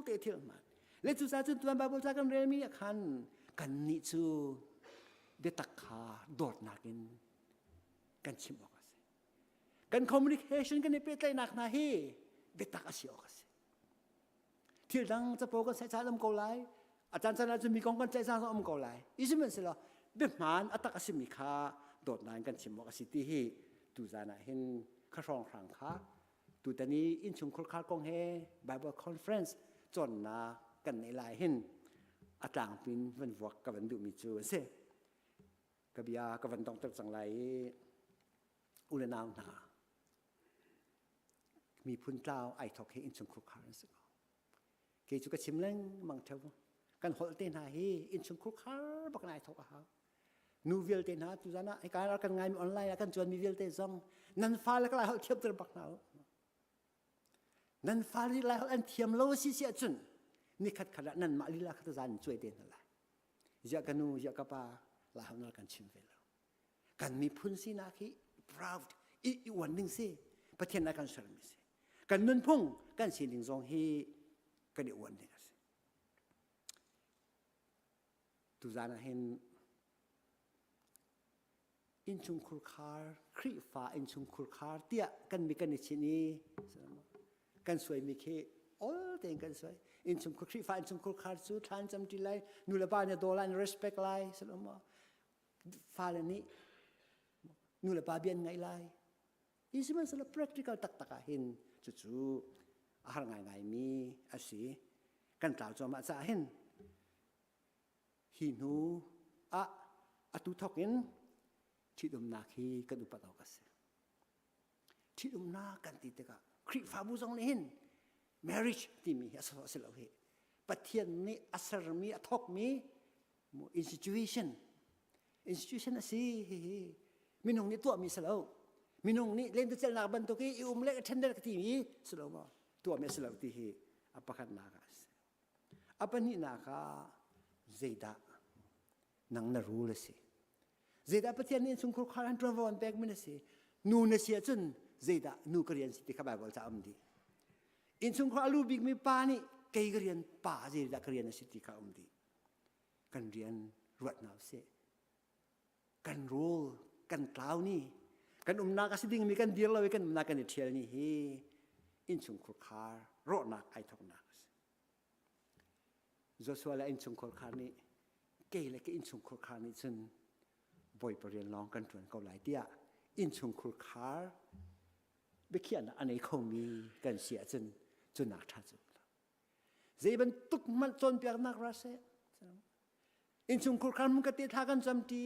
S9: te thil hman le cu ca cun tuan Bible ca kan relmi ah khan kan nih cu biatak kha dawtnak in kan chim awk a si kan communication kan i pehtlaihnak hna hi biatak a si awk a si Thil dang capo kan saih caan um ko lai. A caan caan ahcun mi kong kan ceih caan um ko lai. I sihmanhsehlaw biahmaan a tak a simi kha dawtnak in kan chim awk a si ti hi tuzan ah hin kha hrawnghrang kha tutan i innchungkhur khar kong he Bible conference cawnnak kan neih lai hin a tlangpin van vuak ka van duhmi cu a si. Ka bia ka van dongter cang lai i u le nau hna miphun tlau ai thok hi innchungkhur khar an si ko. Kei cu ka chim lengmang theo. Kan holh te hna hi innchungkhur khar bak in ai thok a hau. Nu vialte hna tuzan ah hika kan ngaimi online ah kan cuanmi vialte zong nan fale ka lai holh thiam ter bak hna u. Nan fale lai holh an thiam lo si si ahcun nikhat khat ah nanmah lila khat zan in cuai te hna lai. Ziah ka nu, ziah ka pa lai holh na kan chim ve lo. Kan miphun sinak hi proud i i uan ding si. Pathian a kan sermi si. Kan nunphung kan sining zong hi kan i uan ding a si. Tuzan ah hin innchungkhur khar Khrihfa innchungkhur khar tiah kan mi kan i chinh i kan suaimi khi ol tein kan suai innchungkhur Khrihfa innchungkhur khar cu thlan camṭi lai nu le pa nih daw lai respect lai fale nih nu le pa bia an ngaih lai hi sihmanhsehlaw practical taktak ah hin cucu a har ngaingaimi a si kan tlau cuahmah caah hin hi hnu ah atu thawk in ṭhitumnak hi kan upat awk a si ṭhitumnak kan ti tikah Khrihfabu zong nih hin marriage timi hi a si lo hi Pathian nih a sermi a thawkmi institution institution a si hihi minung nih tuahmi si lo minung nih lentecelhnak bantuk i i um le ṭhen ka timi si lo maw tuahmi a si lo ti hi a pakhatnak ah a si a pahnihnak ah zeidah nang na rule a si zeidah Pathian nih innchungkhur khar an ṭuanvo an pekmi na si nu na si ahcun zeidah nu ka rian si ti kha Bible ca um dih innchungkhur a lu bikmi pa nih kei ka rian pa zeidah ka rian a si ti kha um dih kan rian ruat hna usih kan rule kan tlau ni kan umnak a si dingmi kan dir lo i kan umnak kan i ṭhial ni hi innchungkhur khar rawhnak ai thoknak a si Joshua le innchungkhur khar nih kei le ka innchungkhur khar nih cun Bawipa rian lawng kan ṭuan ko lai tiah innchungkhur khar biakhiahnak a nei khomi kan si ahcun cunak ṭha cu Zei bantuk hmanh cawnpiaknak ra seh. Innchungkhur khar hmun ka te thla kan cam ṭi.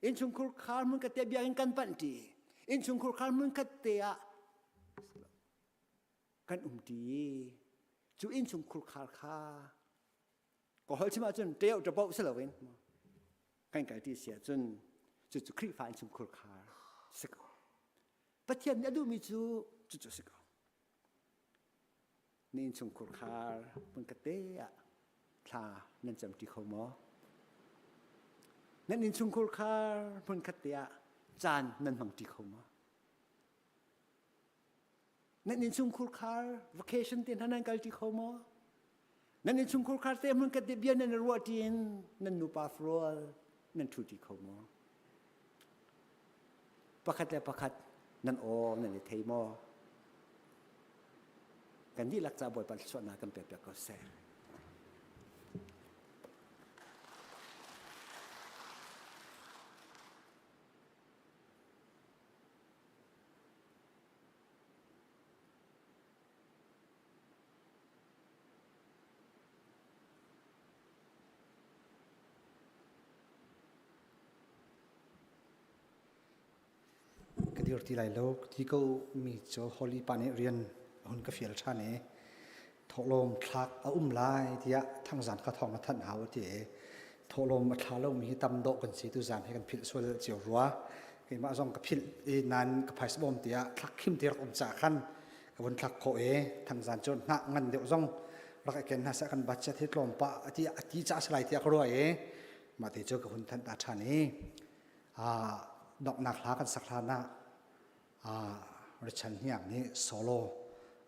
S9: Innchungkhur khar hmun ka te biakinn kan panh ṭi. Innchungkhur khar hmun khat te ah kan um ṭi. Cu innchungkhur khar kha ka holh chim ahcun ṭeo ṭapoh si loin kan kal ṭi si ahcun cucu Khrihfa innchungkhur khar si ko. Pathian nih a duhmi cu cucu si ko. Na innchungkhur khar hmunkhatte ah thla nan camṭi kho maw? Nan innchungkhur khar hmunkhatte ah caan nan hmangṭi kho maw? Nan innchungkhur khar vacation te hna nan kalṭi kho maw? Nan innchungkhur khar te hmunkhat te bia nan i ruahṭi in nan nupa furual nan ṭhuṭi kho maw? Pakhat le pakhat nan aw nan i thei maw? Kan dihlak ca Bawipa thluachuahnak kan pek piak ko seh.
S3: Ka dir ti lai lo ti ko mi cu Holy pa nih rian a hun ka fial ṭhan i thawhlawm thlak a um lai tiah thangzan kha thawng na thanh hau a ti i thawhlawm a thla lomi hi tam dawh kan si tuzan hi kan philh sual cio rua. Keimah zong ka philh i nain ka phaisa bawm tiah thlak khim ti rak um caah khan ka vun thlak khawh i thangzan cu hnah ngan deuh zong rak i ken hna seh kan budget hi tlawm pah a ti a ti caah si lai tiah ka ruah i mah te cu ka hun thanh ta ṭhan i donghnak hla kan sak hlan ah Richan Hniang nih solo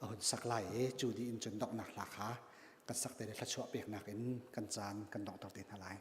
S3: a hun sak lai i cu dih in cun donghnak hla kha kan sak te le thluachuah peknak in kan caan kan donghter te hna lai.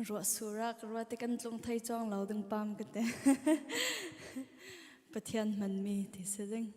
S2: Ruah sur ah ka ruah ti kan tlung thei cawng lo ding pam ka te. Pathian hmanmi ti si ding.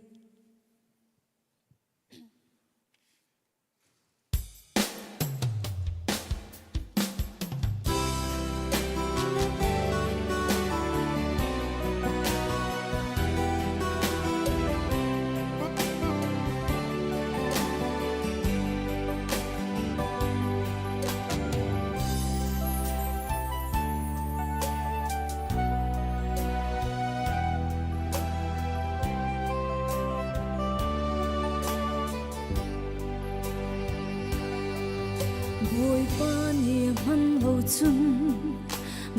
S2: Bawipa nih hman lo cun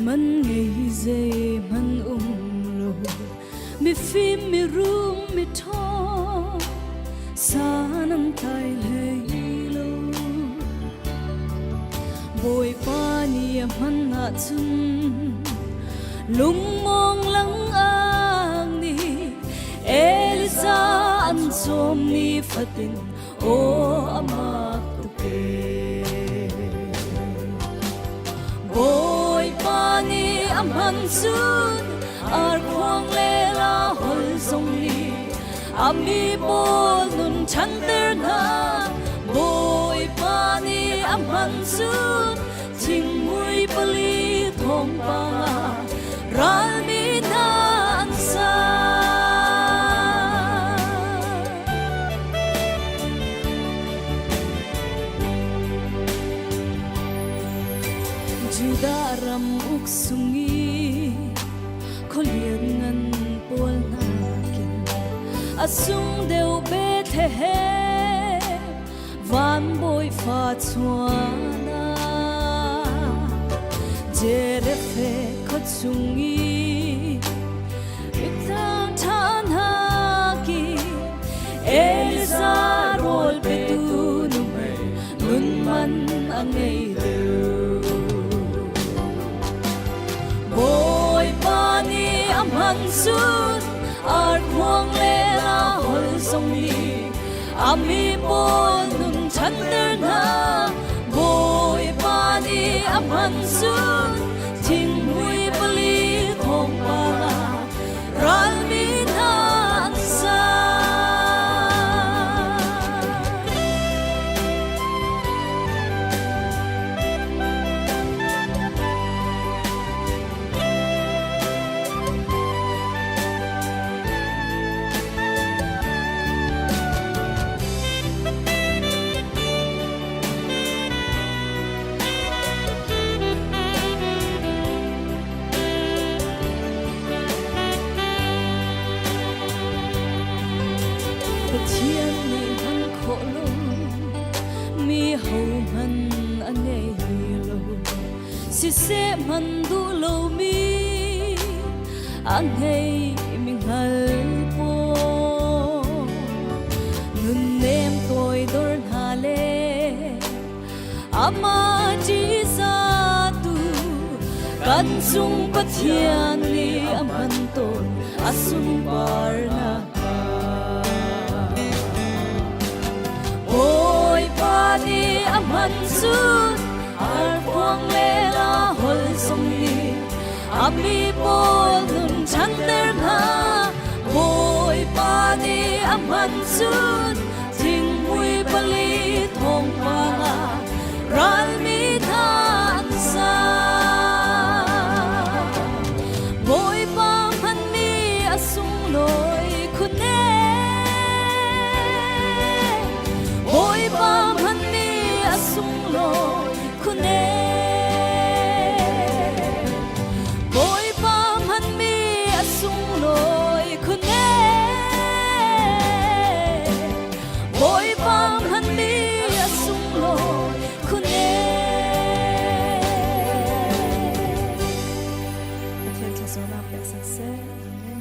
S2: man ngei zeihmanh um lo mifim mirum miṭhaw san an tlai hlei lo Bawipa nih a hman ahcun lungmawng langang nih Elisa an cawm ni fatin aw amak tuk e. Bawipa nih a hman cun arkhuang le la hol zong nih a mi pawl nun ṭhanter hna. Bawipa nih a hman cun thingmui pali thawngpang ah ralmi hna an sa. Judah ram uk sung i khualian ngan pawl nakin a sung deuh Bethlehem van bawi fa chuana Jerefe khaw chung i mitang ṭhan haki Eliza rawl petu numei nun man a ngei deuh. Bawipa nih a hman cun arkhuang le la hol zong nih a mi pawl nun ṭhanter hna. Bawipa nih a hman cun thinghmui pali thawngpang ah ralmi hna an sa. Pathian nih hman khawh lo mi hohmanh a ngei lo. Siseh hman duh lomi a ngei mi hngal paw. Amah ṭihzahtu kan cung Pathian nih a hman tawn a sunparnak. Bawipa nih a hman cun arkhuang le la hol zong nih a mi pawl nun ṭhanter hna. Bawipa nih a hman cun thingmui pali thawngpang ah ralmi hna an sa. Bawipa hmanmi a sunglawi khun ee. Bawipa hmanmi a sunglawi khun ee. Bawipa hmanmi a sunglawi khun ee. Bawipa hmanmi a sunglawi khun ee.
S8: Pathian thlazawnnak pek siseh. Amen.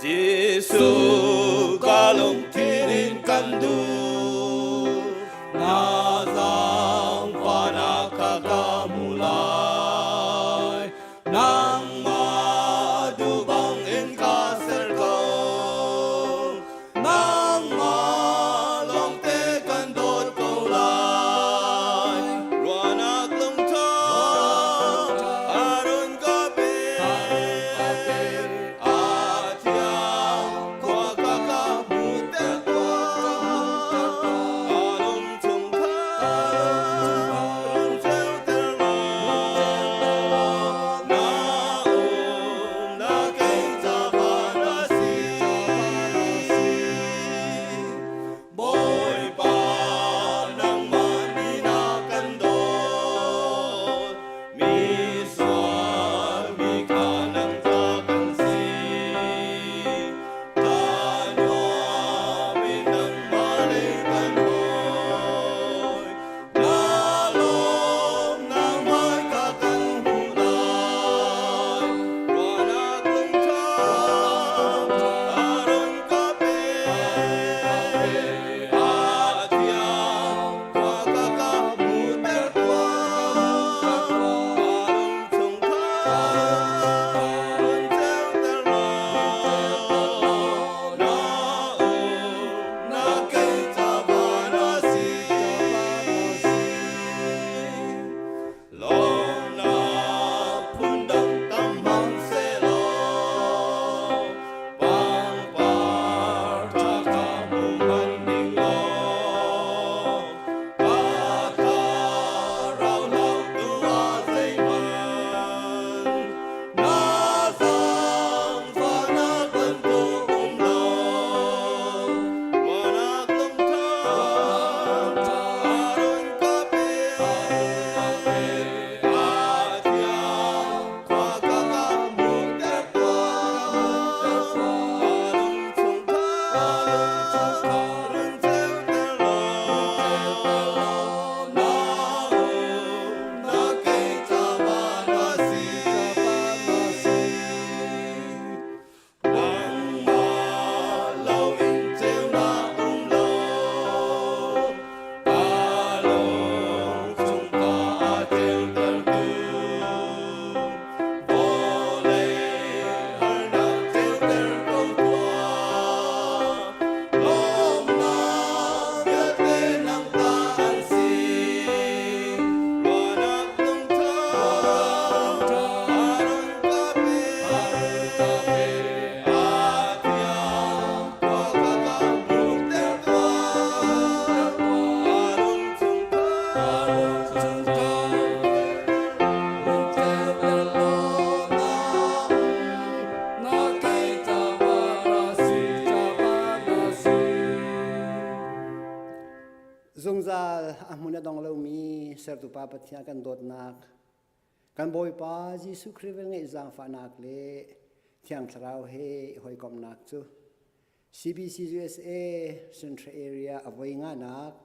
S1: Jesuh ka lungthin in kan duh na zaangfahnak kha ka hmu lai nangmah duh bang in ka ser ko Nangmah lawngte kan dawt ko lai. Ruahnak lungtho a run ka pe. A thiang khua
S9: Sertu Pa Pathian kan dawtnak, kan Bawipa Jesuh Khrih velngeih zaangfahnak le Thiang Thlarau he i hawikomhnak cu CBC USA Central Area a voi nganak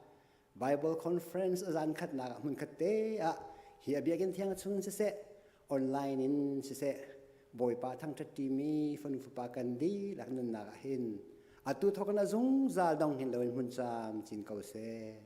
S9: Bible Conference a zan khatnak ah hmun khat te ah hi a biakinn thiang chung siseh online in siseh Bawipa thangṭhat ṭimi fanu fapa kan dihlak nunnak ah hin atu thawk in a zungzal dong hin loin hmun caam cin ko seh.